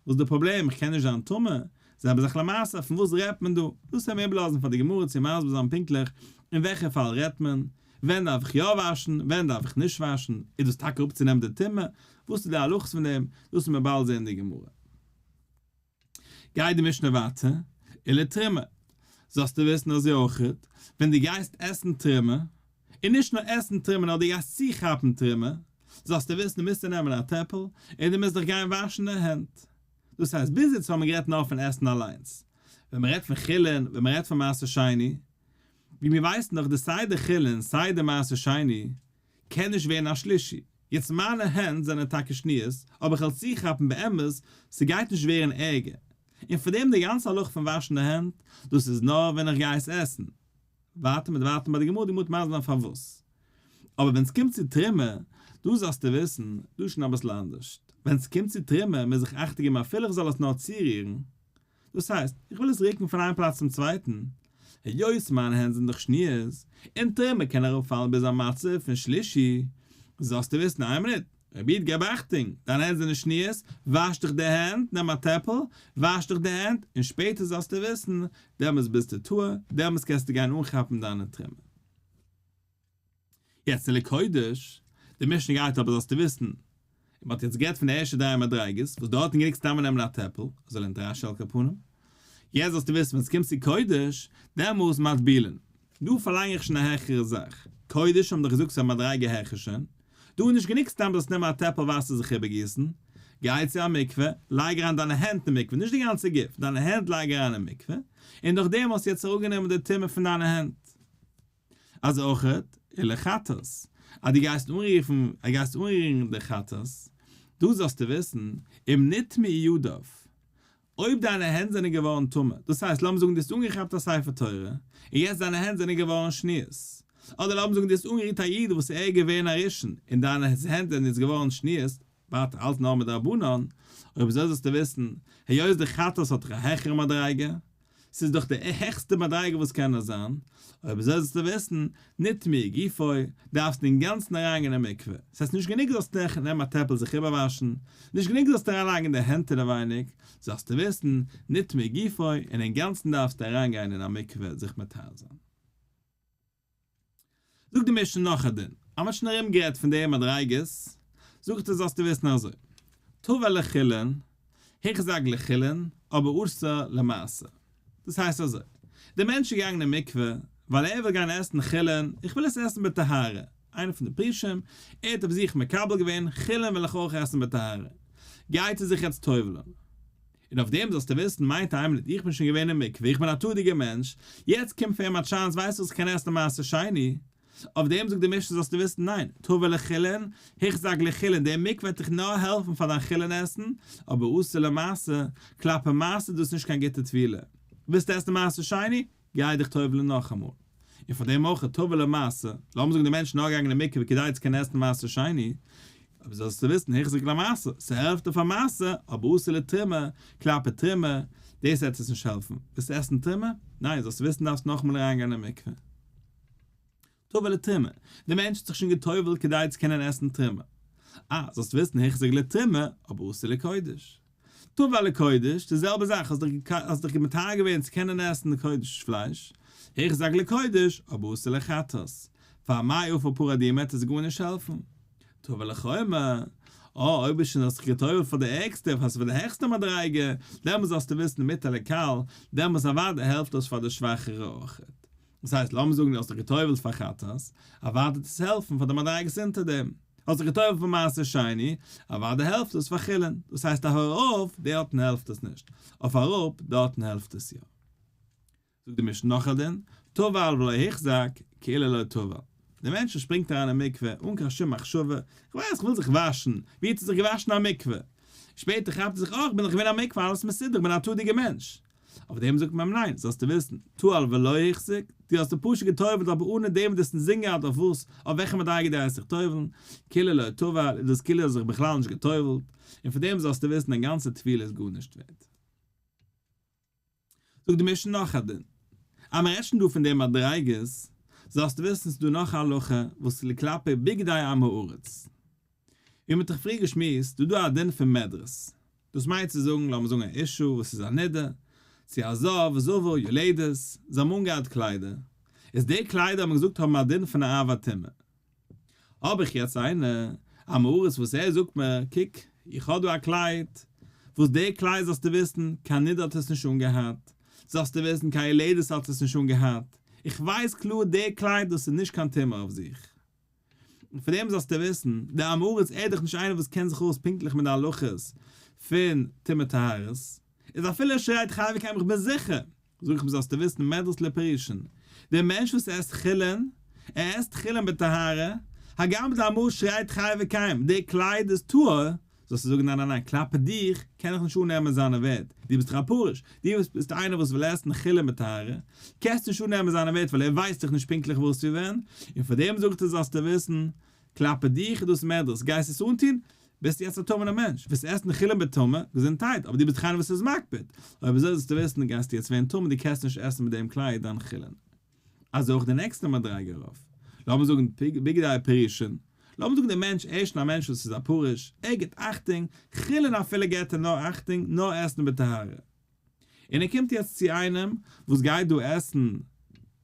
וואס איז די פראבלעם איך קען נישט זיין טמא, זעלבע זאך למעשה פון וואס רעדט מען דא, דאס וועלן מיר איבערלאזן פאר די גמרא צו מסביר זיין פונקטליך אין וועלכע פאל רעדט מען, ווען דארף איך יא וואשן, ווען דארף איך נישט וואשן, איז דאס טאקע אפצונעמען די טומאה, וואס איז די הלכות פון דעם, דאס וועלן מיר באלד זען אין די גמרא. גייט די משנה ווייטער, ולתרומה, זאלסטו וויסן אזוי אויכעט, ווען דו גייסט עסן תרומה, און נישט נאר עסן תרומה נאר דו גייסט צוכאפן תרומה, זאלסטו וויסן דו מוזט נעמען א טעפל, און דו מוזט דיך גיין וואשן די הענט. דאס הייסט, ביז איצט האבן מיר גערעדט נאר פון עסן אליינס. ווען מען רעדט פון חולין, ווען מען רעדט פון מעשר שני, ווי מיר ווייסן דאך די סיי די חולין סיי די מעשר שני קען נישט ווערן א שלישי, יעצט מיינע הענט זענען טאקע שניות אבער כ'וועל צוכאפן באמת ס'גייט נישט ווערן ערגער, און פארדעם די גאנצע הלכה פון וואשן די הענט דאס איז נאר ווען איך גיי עס עסן, ווייטער מיט ווייטער ביי די גמרא די גמרא וועט מסביר זיין פארוואס, אבער ווען ס'קומט צו תרומה דא זאלסטו וויסן דא איז שוין אביסל אנדערשט, ווען ס'קומט צו תרומה מוז איך אכטונג געבן אפילו איך זאל עס נאר צורירן, דאס הייסט, איך וויל עס רוקן פון איין פלאץ צום צווייטן, היות מיינע הענט זענען דאך שניות, און תרומה קען אראפפאלן ביז א מצב פון שלישי, זאלסטו וויסן איין מינוט, רבי איד געב אכטונג, דיינע הענט זענען שניות, וואש דיך די הענט, נעם א טעפל, וואש דיך די הענט, און שפעטער זאלסטו וויסן, דעמאלטס ביסטו טהור, דעמאלטס קענסטו גיין אנכאפן דיינע תרומה. יעצט ולקודש, די משנה גייט אבער זאלסטו וויסן, און מען האט יעצט גערעדט פון די ערשטע דריי מדריגות, וואס דארטן גענוג סתם נעמען א טעפל, אזוי לערנט רש"י על כל פנים, יעצט זאלסטו וויסן ווען עס קומט צו קודש, דעמאלס מטבילין, דא פארלאנג איך שוין א העכערע זאך, קודש האבן דאך געזאגט ס'איז א מדריגה העכער שוין, דא איז נישט גענוג סתם זאלסט נעמען א טעפל וואסער זיך איבערגיסן, גיי צו א מקווה, לייג אריין דיינע הענט אין מקווה, נישט די גאנצע גוף, דיינע הענט לייג אריין אין מקווה, און דורכדעם האסטו יעצט אראפגענומען די טומאה פון דיינע הענט. אז אויכעט ולחטאת, אז דו גייסט אנרופן, אז גייסט אנרירן די חטאת, דא זאלסטו וויסן, אם נטמאו ידיו, אויב דיינע הענט זענען געווארן טמא, דאס הייסט לאמיר זאגן דו האסט אנגעכאפט א ספר תורה, און יעצט דיינע הענט זענען געווארן שניות, אדער לאמיר זאגן דו האסט אנגערירט א איד וואס ער איז געווען א ראשון, און דיינע הענט זענען יעצט געווארן שניות, ווייטער אלץ נאר מדרבנן, אויב אזוי זאלסטו וויסן, היות די חטאת האט דאך א העכערע מדריגה, ס'איז דאך די העכסטע מדריגה וואס קען נאר זיין, אויב אזוי זאלסטו וויסן, נטמאו גופו, דארפסטו אינגאנצן אריינגיין אין מקווה, ס'הייסט נישט גענוג זאלסט נעמען א טעפל זיך איבערוואשן, נישט גענוג זאלסטו אריינלייגן די הענט אינעווייניג, זאלסטו וויסן, נטמאו גופו, און אינגאנצן דארפסטו אריינגיין אין א מקווה זיך מטהר זיין. זאגט די משנה נאך א דין, אז מ'האט שוין ארום גערעדט פון די מדריגות, זאגט ער זאלסטו וויסן אזוי, טבל לחולין, הוחזק לחולין, אבער אסור למעשר. דאס הייסט אזוי, דער מענטש איז געגאנגען אין מקווה, ווייל ער וויל גיין עסן חולין, איך וויל עס עסן בטהרה, איינער פון די פרושים, ער האט אויף זיך מקבל געווען, חולין וויל איך אויך עסן בטהרה. גייט ער זיך יעצט טובל'ן. און אויף דעם זאלסטו וויסן, מיינט איין מינוט, איך בין שוין געווען אין מקווה, איך בין א טהור'דיגער מענטש, יעצט קומט פאר אים א chance, ווייסט וואס, איך קען עסן מעשר שני. אויף דעם זאגט די משנה זאלסטו וויסן, ניין, טבל לחולין, הוחזק לחולין, דער מקווה וועט דיך נאר העלפן פאר דיין חולין עסן, אבער אסור למעשר, כלפי מעשר איז דאס נישט קיין גוטע טבילה. ווילסט עסן מעשר שני? גיי דיך טובל'ן נאכאמאל. און פאר דעם אויך טבל למעשר, לאמיר זאגן די מענטש איז נאר געגאנגען אין מקווה כדי צו קענען עסן מעשר שני, אבער זאלסטו וויסן הוחזק למעשר, ס'העלפט דיר פאר מעשר, אבער אסור לתרומה, כלפי תרומה, דאס וועט עס נישט העלפן. ווילסט עסן תרומה? ניין, זאלסטו וויסן דארפסט נאכאמאל אריינגיין אין מקווה. טבל לתרומה, דער מענטש האט זיך שוין גע'טובל'ט כדי צו קענען עסן תרומה. אה, זאלסט וויסן הוחזק לתרומה, אבער אסור לקודש. טבל לקודש, די זעלבע זאך, האסט דיך מטהר געווען צו קענען עסן די קודש פלייש, הוחזק לקודש, אבער אסור לחטאת. פאר מי עפר פרה אדומה וועט עס גארנישט העלפן. טבל לחומר, אה, אויב איז שוין האסט זיך גע'טובל'ט פאר די ערגסטע, פאר די העכסטע מדריגה, דעמאלס זאלסטו וויסן מותר לקל, דעמאלס אוודאי העלפט דאס פאר די שוואכערע אויכעט. דאס הייסט, לאמיר זאגן דו האסט דיך גע'טובל'ט פאר חטאת, אוודאי וועט עס העלפן פאר די מדריגות אונטער דעם. האסט זיך גע'טובל'ט פאר מעשר שני, אוודאי העלפט עס פאר חולין. דאס הייסט אויף ארויף, דארטן העלפט עס נישט. אויף אראפ, דארטן העלפט עס יא. זאגט די משנה נאך א דין, טבל ולא הוחזק, כאילו לא טבל. דער מענטש וואס שפרינגט אריין אין מקווה אן קיין שום מחשבה, איך ווייס, איך וויל זיך וואשן, ווי האט ער זיך געוואשן אין א מקווה? שפעטער כאפט ער זיך, אה, איך בין דאך געווען אין א מקווה, אלעס מסודר, איך בין א טהור'דיגער מענטש. אויף דעם זאגט מען אים ניין, זאלסטו וויסן, טבל ולא הוחזק, דו האסט דיך פשוט גע'טובל'ט אבער אנע דעם וואס דו האסט אינזין געהאט אויף וואס, אויף וועלכע מדריגה דו הייסט זיך טובל'ן, כאילו לא טבל, איז דאס כאילו האסט זיך בכלל נישט גע'טובל'ט, און פון דעם זאלסטו וויסן דיין גאנצע טבילה איז גארנישט ווערט. זאגט די משנה נאך א דין, אז מען רעדט שוין דא פון די מדריגות, זאלסטו וויסן ס'איז דא נאך א הלכה וואס איז כלפי בגדי עם הארץ. ווי מען האט דאך פריער געשמועסט, איז דא א דין פון מדרס, דאס מיינט צו זאגן, לאמיר זאגן א אישה וואס איז א נידה, צו א זב, זבה, יולדת, זיי האבן אנגעהאט קליידער, איז די קליידער האט מען געזאגט האבן א דין פון א אב הטומאה. האב איך יעצט איינער א עם הארץ וואס ער זאגט מיר, קוק, איך האב דא א קלייד, וואס די קלייד זאלסטו וויסן, קיין נידה האט עס נישט אנגעהאט, זאלסטו וויסן, קיין יולדת האט עס נישט אנגעהאט, איך ווייס קלאר די קלייד דאס איז נישט קיין טומאה אויף זיך. און פון דעם זאלסטו וויסן, דער עם הארץ ער איז דאך נישט איינער וואס קען זיך אויס פונקטליך מיט די הלכות פון טומאה טהרות, איז אפילו ער שרייט חי וקיים איך בין זיכער, זאג איך אים זאלסטו וויסן מדרס לפרושין, דער מענטש וואס עסט חולין, ער עסט חולין בטהרה, הגם דער עם הארץ שרייט חי וקיים, דער קלייד איז טהור, זאלסטו זאגן ניין ניין ניין, כלפי דיך קען איך נישט אננעמען זיינע ווערט, דו ביסט דאך א פרוש, דו ביסט איינער וואס וויל עסן חולין בטהרה, קענסט נישט אננעמען זיינע ווערט ווייל ער ווייסט דאך נישט פונקטליך וואס צו ווען, און פאר דעם זאגט ער זאלסטו וויסן, כלפי דיך איז דאס מדרס, גייסט עס אנטון, ביסטו יעצט א טמא'נער מענטש, ווילסט עסן חולין בטומאה, געזונטהייט, אבער דו ביסט דאך איינער וואס איז מקפיד, אויב אזוי זאלסטו וויסן גייסטו יעצט ווערן טמא, דו קענסט נישט עסן מיט דעם קלייד דיין חולין. אזוי אויך די נעקסטע מדריגה ארויף, לאמיר זאגן בגדי פרושין, לאמיר זאגן דער מענטש ער איז שוין א מענטש וואס איז א פרוש, ער גיבט אכטונג, חולין אפילו געבט ער נאר אכטונג, נאר עסן בטהרה. און ער קומט יעצט צו איינעם וואס גייט דא עסן,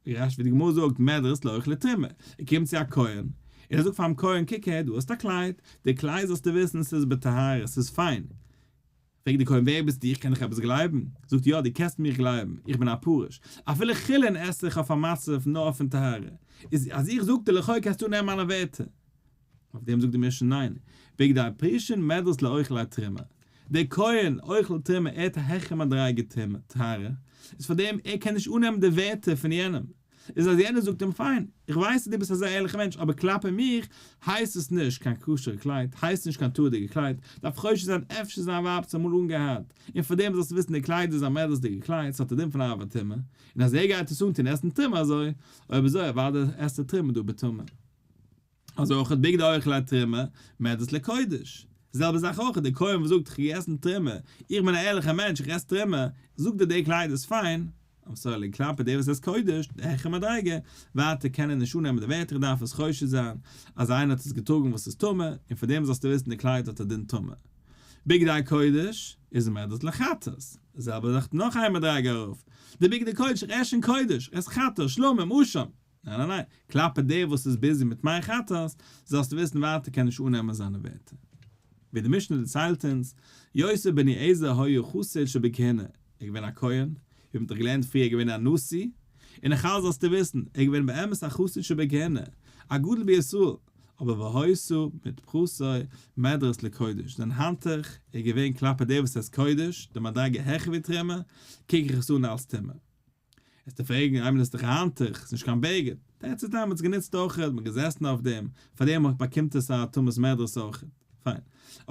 ווי די גמרא זאגט מדרס לאוכלי תרומה, ער קומט צו א כהן, און ער זאגט פאר'ן כהן, קוק הער, דא האסטו א קלייד, די קלייד זאלסטו וויסן ס'איז בטהרה, ס'איז פיין, פרעגט דער כהן ווער ביסטו איך קען דיך עפעס גלייבן? זאגט יא דו קענסט מיך גלייבן איך בין א פרוש אפילו חולין עס איך אויף א מצב נאר פון טהרה איז אז איך זאג דיר לכאו' קענסטו נעמען מיינע ווערטער אויף דעם זאגט די משנה ניין בגדי פרושין מדרס לאוכלי תרומה דער כהן אוכל תרומה ער האט א העכערע מדריגה טהרה איז פאר דעם ער קען נישט אננעמען די ווערטער פון יענעם איז אז יענער זאגט אים פיין, איך ווייס אז דו ביסט אזא ערליכער מענטש אבער כלפי מיך הייסט עס נישט קיין כשר'ע קלייד, הייסט נישט קיין טהור'דיגע קלייד, דארף חושש זיין אפשר זיין ווייב האט עס אמאל אנגעהאט, און פאר דעם זאלסטו וויסן די קלייד איז א מדרס'דיגע קלייד, ס'האט א דין פון אב הטומאה, און אז ער גייט עס אנטון עסן תרומה אזוי, אויב אזוי אוודאי עסט ער תרומה דא בטומאה. אזוי אויך בגדי אוכלי תרומה, מדרס לקודש. די זעלבע זאך אויך דער כהן וואס זאגט איך גיי עסן תרומה, איך בין א ערליכער מענטש איך עס תרומה, זאגט ער די קלייד איז פיין, אבער sorry כלפי דער וואס עסט קודש, די העכערע מדריגה, ווייטער קען ער נישט אננעמען די ווערטער איך דארף עס חושד זיין אז איינער האט עס געטראגן וואס איז טמא, און פאר דעם זאלסטו וויסן די קלייד האט א דין טמא. בגדי קודש איז מדרס לחטאת, די זעלבע זאך נאך איין מדריגה ארויף, די בגדי קודש איך עס שוין קודש, איך עס חטאת, שלמים, אשם. ניין ניין ניין, כלפי דער וואס איז busy מיט מיין חטאת, זאלסטו וויסן ווייטער קען נישט אננעמען זיינע ווערטער. ווי די משנה דערציילט אונז, יוסף בן יועזר היה חסיד שבכהונה, ער איז געווען א כהן, ווי מ'האט דאך געלערנט פריער געווען א נשיא, און נאכאלץ זאלסטו וויסן, ער איז געווען באמת א חסיד שבכהונה, א גדול בישראל. אבער והיתה מטפחתו מדרס לקודש, זיין האנטוך איז געווען כלפי דער וואס עסט קודש, די מדריגה העכער ווי תרומה, קוק איך עס אן אלס טומאה. וועסטו פרעגן, איינמאל איז דאך א האנטוך, ס'איז נישט קיין בגד. תירוץ איז ניין, מ'האט עס גענוצט אויכעט, מ'האט געזעסן אויף דעם, פאר דעם באקומט עס א טומאת מדרס אויכעט. פיין.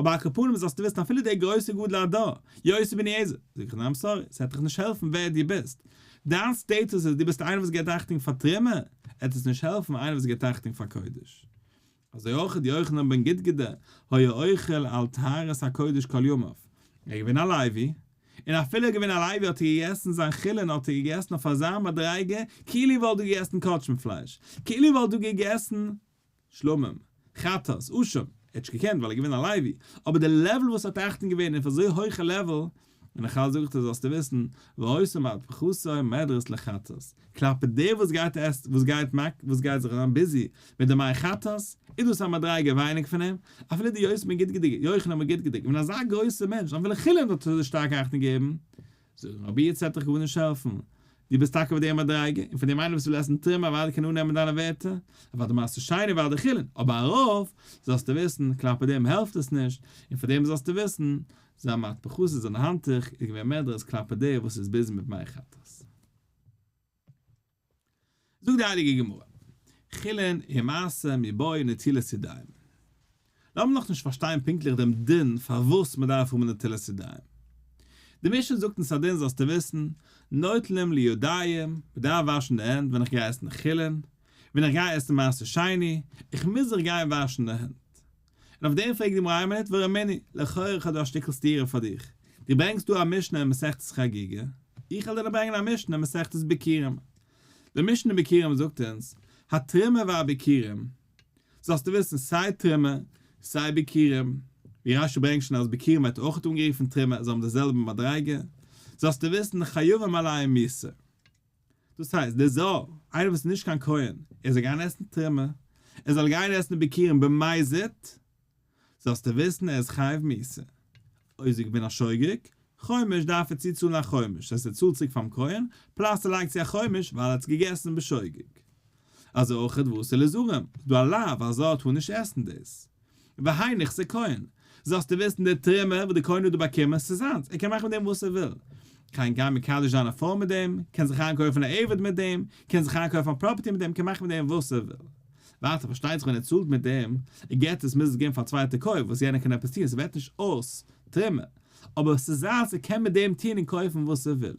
אבער על כל פנים זאלסטו וויסן אפילו דער גרויסער גדול הדור, יוסי בן אליעזר, זאג איך ניין sorry, ס'וועט דיך נישט העלפן ווער דו ביסט. דיין סטעטוס איז דו ביסט איינער וואס געבט אכטונג פאר תרומה, עט עס נישט העלפן איינער וואס געבט אכטונג פאר קודש. אזוי אויך איז יוחנן בן גדגדה היה אוכל על טהרת הקודש כל ימיו, ער איז געווען א לוי, און אפילו ער איז געווען א לוי האט ער געגעסן זיין חולין האט ער געגעסן אויף אזא מדריגה כאילו וואלט דא געגעסן קדשים פלייש, כאילו וואלט דא געגעסן שלמים, חטאת, אשם, ער האט נישט געקענט ווייל ער איז געווען א לוי, אבער די level וואס ער האט אכטונג געווען אויף אזוי הויכע level, און איך האלט זאג איך דיר זאלסטו וויסן, והיתה מטפחתו מדרס לחטאת, כלפי דער וואס גייט עסט וואס גייט מק וואס גייט זיך זיין busy מיט די מי חטאת, איז דאס א מדריגה ווייניג פון אים, אפילו די יוסי בן גדגדה, יוחנן בן גדגדה, געווען אזא גרויסער מענטש, אפילו חולין האט ער אזוי שטארק אכטונג געגעבן, זאג איך רבי יצחק וועט דיך גארנישט העלפן, דו ביסט טאקע אויף דער מדריגה, און פון דעם איינער וואס וויל עסן תרומה אוודאי קען אננעמען דיינע ווערטער, אוודאי מעשר שני אוודאי חולין, אבער ארויף, זאלסטו וויסן, כלפי דעם העלפט עס נישט, און פאר דעם זאלסטו וויסן, זיין מטפחתו זיין האנטוך איז געווען מדרס כלפי דער וואס איז busy מיט מי חטאת. זאגט די הייליגע גמרא, חולין ומעשר מיבעיא נטילת ידיים. לאמיר נאך נישט פארשטיין פונקטליך דעם דין פארוואס מען דארף האבן נטילת ידיים. די משנה זאגט אונז א דין זאלסטו וויסן, נוטלים לידיים, מען דארף וואשן די הענט ווען איך גיי עסן חולין, ווען איך גיי עסן מעשר שני, איך מוז זיך גיין וואשן די הענט. און אויף דעם פרעגט די גמרא איין מינוט ורמינהי, לכאורה איך האב דא א שטיקל סתירה פאר דיך, דו ברענגסט דא א משנה אין מסכת חגיגה, איך וועל דיר ברענגען א משנה אין מסכת ביכורים. די משנה אין ביכורים זאגט אונז, התרומה והביכורים, זאלסטו וויסן סיי תרומה סיי ביכורים, ווי רשי ברענגט שוין אז ביכורים ווערט אויך אנגערופן תרומה, זיי האבן די זעלבע מדריגה, זאלסטו וויסן חייבים עליהם מיתה. דאס הייסט, דער זר, איינער וואס איז נישט קיין כהן, ער זאל גיין עסן תרומה, ער זאל גיין עסן ביכורים במזיד, זאלסטו וויסן ער איז חייב מיתה. אויב איז ער געווען א שוגג, חומש דארף ער צוצאלן א חומש, דאס הייסט ער צאלט צוריק פאר'ן כהן, plus ער לייגט צו א חומש ווייל ער האט עס געגעסן בשוגג. אזוי אויך ואסור לזרים, איז דא א לאו א זר טאר נישט עסן דאס. והאי נכסי כהן, זאלסטו וויסן די תרומה וואס די כהן האט דא באקומען, ס'איז זיינס, ער קען מאכן מיט דעם וואס ער וויל. קען גיין מקדש זיין א פרוי מיט דעם, קען זיך איינקויפן א עבד מיט דעם, קען זיך איינקויפן א property מיט דעם, קען מאכן מיט דעם וואס ער וויל. ווייטער פארשטייט זיך ווען ער צאלט מיט דעם, ער געט עס מוז עס געבן פאר א צווייטע כהן וואס יענער קען עפעס טון, ס'ווערט נישט אויס תרומה, אבער ס'איז זיינס ער קען מיט דעם טון און קויפן וואס ער וויל.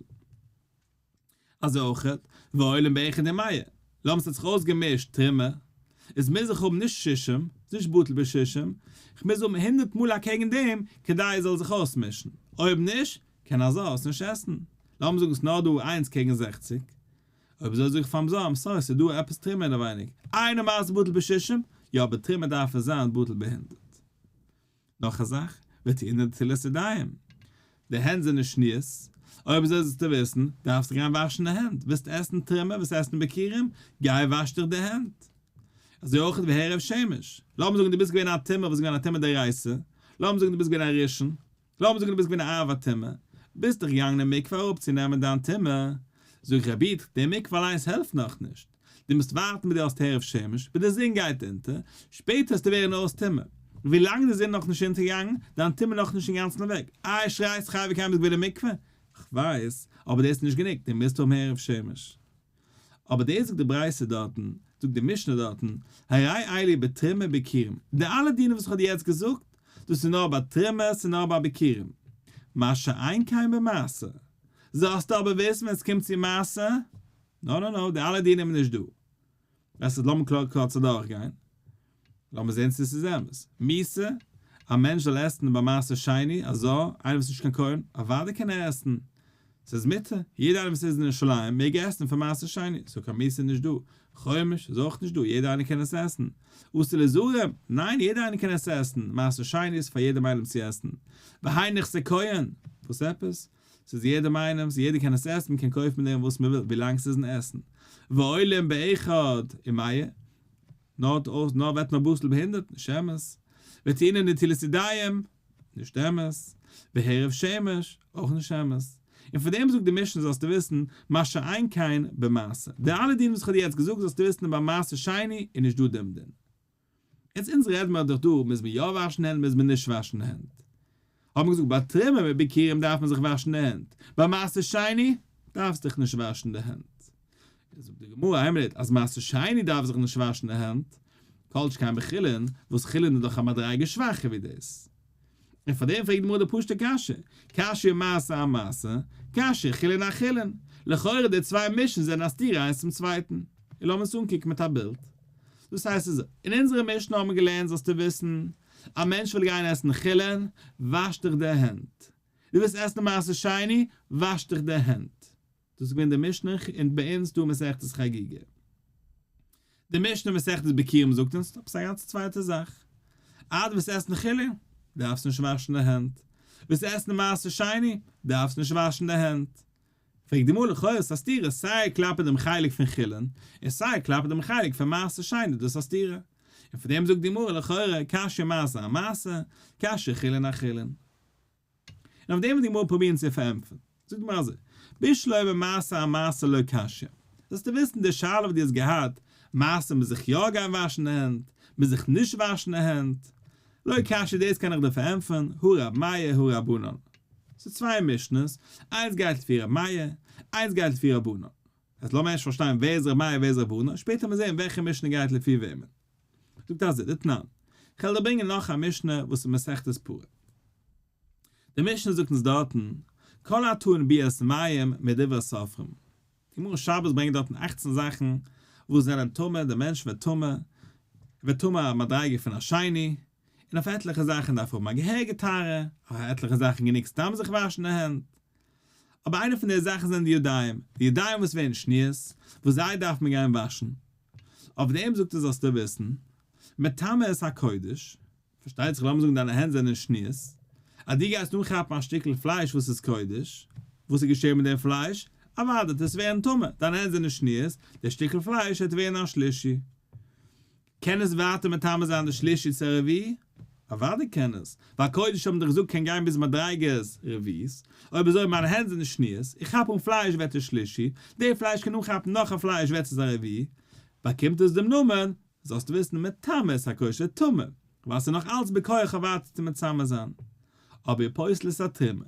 אזוי אויכעט, ועולין באחד ומאה, לאמיר ס'האט זיך אויסגעמישט תרומה, איז מוז איך האבן נישט שישים, ס'איז נישט בטל בשישים, כ'מוז האבן הונדרעט מאל אקעגן דעם כדי עס זאל זיך אויסמישן, אויב נישט, קען א זר עס נישט עסן. לאמיר זאגן ס'איז נאר דא איינס קעגן זעכציג, אויב אזוי זאג איך פאר'ן זר, I'm sorry, ס'איז דא עפעס תרומה אינעווייניג, אינו מעשר בטל בשישים, יא אבער תרומה דארף עס זיין בטל בהונדרעט. נאך א זאך, וטעונין נטילת ידיים. די הענט זענען שניות, אויב אזוי זאלסטו וויסן, דארפסטו גיין וואשן די הענט, ווילסט עסן תרומה, ווילסט עסן ביכורים, גיי וואש דיך די הענט. אזוי אויך והערב שמש. לאמיר זאגן דו ביסט געווען א טומאה וואס איז געווען א טומאה דאורייתא, לאמיר זאגן דו ביסט געווען א ראשון, לאמיר זאגן דו ביסט געווען א אב הטומאה, ביסט דיך געגאנגען אין מקווה אראפ צו נעמען דיין טומאה, זאג איך רבי איד, די מקווה אליינס העלפט נאכנישט, דו מוזט ווארטן ביז דו האסט הערב שמש, ביז די זון גייט אונטער, שפעטער וועסטו ווערן אויס טומאה, ווילאנג די זון איז נאכנישט אונטערגעגאנגען, דיין טומאה נאכנישט אינגאנצן אוועק, איי שרייסט חי וקיים ביסט געווען אין מקווה? כ'ווייס, אבער דאס איז נישט גענוג, דו מוזט האבן הערב שמש. אבער דאס זאגט די ברייתא דארטן, זאגט די משנה דארטן, הרי אלו בתרומה וביכורים, די אלע דינים וואס איך האב דיר יעצט געזאגט, דאס איז נאר ביי תרומה, ס'איז נאר ביי ביכורים. מה שאין כן במעשר. זאלסטו אבער וויסן ווען ס'קומט צו מעשר, no no no, די אלע דינים איז נישט דא. עס איז לאמיר קלאר קורץ אדורכגיין. לאמיר זען צו עס איז אמת. מיתה, א מענטש זאל עסן ביי מעשר שני, א זר, איינער וואס איז נישט קיין כהן, אוודאי קען ער עסן. ס'איז מותר, יעדער איינער וואס איז אין ירושלים מעג עסן פון מעשר שני, so קיין מיתה איז נישט דא. חומש איז אויך נישט דא, יעדער איינער קען עס עסן. אסור לזרים? ניין, יעדער איינער קען עס עסן, מעשר שני איז פאר יעדעם איינעם צו עסן. והאי נכסי כהן? וואס עפעס? ס'איז יעדעם איינעמ'ס, יעדער קען עס עסן, מ'קען קויפן מיט דעם וואס מ'וויל, ווילאנג ס'איז אין עסן. ועולין באחד ומאה? נאר אויס נאר וועט נאר בטל בהונדערט, נישט אמת. וטעונין נטילת ידיים, נישט אמת. והערב שמש, אויך נישט אמת. און פון דעם זאגט די משנה זאלסטו וויסן, מה שאין כן במעשר. די אלע דינים וואס איך האב דיר יעצט געזאגט זאלסטו וויסן ביי מעשר שני איז נישט דא דעם דין. יעצט אונז רעד מיר דאך דא מוז מען יא וואשן הענט מוז מען נישט וואשן הענט. האט מען געזאגט ביי תרומה מיט ביכורים דארף מען זיך וואשן די הענט, ביי מעשר שני דארפסט דיך נישט וואשן די הענט. זאגט די גמרא איין מינוט אז מעשר שני דארף זיך נישט וואשן די הענט, כל שכן בחולין, וואס חולין איז דאך א מדריגה שוואכער ווי דאס. און פאר דעם פרעגט די גמרא די פשוטע קשיא, קשיא מעשר אמעשר, קשיא חולין אחולין, לכאורה די צוויי משנה'ס זענען א סתירה איינס צום צווייטן. און לאמיר עס אנקוקן מיט א בילד. דאס הייסט אזוי, אין אונזערע משנה האבן מיר געלערנט זאלסטו וויסן, א מענטש וויל גיין עסן חולין, וואש דיך די הענט. דו ווילסט עסן מעשר שני, וואש דיך די הענט. דאס איז געווען די משנה אין ביי אונז דא מסכת חגיגה. די משנה מסכת ביכורים זאגט אונז עפעס א גאנץ צווייטע זאך. אז דו ווילסט עסן חולין, דארפסט נישט וואשן די הענט. ווילסט עסן מעשר שני, דארפסט נישט וואשן די הענט. פרעגט די גמרא לכאורה איז א סתירה סיי כלפי דעם חלק פון חולין און סיי כלפי דעם חלק פון מעשר שני דאס א סתירה. און פון דעם זאגט די גמרא לכאורה קשיא מעשר אמעשר, קשיא חולין אחולין. און אויף דעם וועט די גמרא פרובירן צו פארענטפערן. זאגט די גמרא אזוי, בשלמא מעשר אמעשר לא קשיא. זאלסטו וויסן די שאלה וואס דו האסט געהאט, מעשר מוז זיך יא גיין וואשן די הענט, מוז זיך נישט וואשן די הענט, לא קשיא דאס קען איך דיר פארענטפערן, הא רב מאיר הא רבנן. ס'איז צוויי משנה'ס, איינס גייט לפי רב מאיר, איינס גייט לפי רבנן. יעצט לאמיר ערשט פארשטיין ווער איז רב מאיר ווער איז רבנן, שפעטער וועט מען זען וועלכע משנה גייט לפי וועמען. זאגט אזוי דתנן, כ'וועל דיר ברענגען נאך א משנה וואס איז מסכת פרה. די משנה זאגט אונז דארטן, כל הטעון ביאת מים מדברי סופרים. די גמרא שבת ברענגט דארטן אכצן זאכן וואס זענען טמא, דער מענטש ווערט טמא, ווערט טמא א מדריגה פון א שני, און אויף עטליכע זאכן דארף האבן א געהעריגע טהרה, אויף עטליכע זאכן גענוג סתם זיך וואשן די הענט. אבער איינע פון די זאכן זענען די ידיים, די ידיים וואס ווערן שניות, וואס זיי דארף מען גיין וואשן. אויף דעם זאגט ער זאלסטו וויסן, מטמא את הקודש, פארשטייט זיך לאמיר זאגן דיינע הענט זענען שניות, אז דו גייסט אנכאפן א שטיקל פלייש וואס איז קודש, וואס איז געשען מיט דעם פלייש? אוודאי וועט עס ווערן טמא, דיינע הענט זענען שניות, דער שטיקל פלייש וועט ווערן א שלישי. קען עס ווייטער מטמא זיין די שלישי צו א רביעי? אוודאי קען עס, ווייל קודש האבן דאך געזאגט קען גיין ביז מדריגת רביעית, אויב אזוי מיינע הענט זענען שניות, איך כאפ אן פלייש ווערט עס שלישי, די פלייש קען אנכאפן נאך א פלייש ווערט עס א רביעי, באקומט עס דעם נאמען, זאלסטו וויסן מטמא את הקודש טמא, ווייל ס'איז נאך אלץ בכח אויף ווייטער צו מטמא זיין. אבער פוסל את התרומה,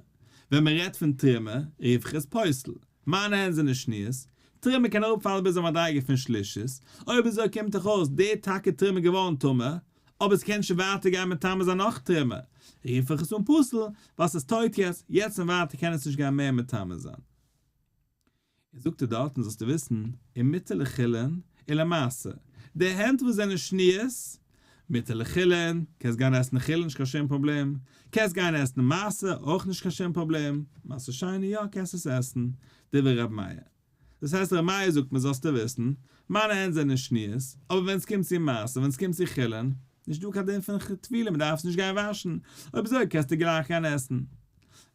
ווען מען רעדט פון תרומה, רוף איך עס פוסל, מיינע הענט זענען שניות, תרומה קען אראפפאלן ביז א מדריגה פון שלישית, אויב אזוי קומט דאך אויס די טאקע תרומה געווארן טמא, אבער ס'קען שוין ווייטער גיין מטמא זיין נאך תרומה, רוף איך עס אן פסול, ווייל ס'איז טויט יעצט, יעצט און ווייטער קען עס נישט גיין מער מטמא זיין. און זאגט ער דארטן זאלסטו וויסן, ומותר לחולין ולמעשר, די הענט וואס זענען שניות, מותר לחולין, קענסט גיין עסן חולין נישט קיין שום פראבלעם, קענסט גיין עסן מעשר אויך נישט קיין שום פראבלעם, מעשר שני יא קענסט עס עסן, דברי ר' מאיר. דאס הייסט ר' מאיר זאגט מיר זאלסטו וויסן, מיינע הענט זענען שניות, אבער ווען עס קומט צו מעשר ווען עס קומט צו חולין, נישט דא קיין דין פון טבילה מען דארף עס נישט גיין וואשן, אויב אזוי קענסטו גלייך גיין עסן.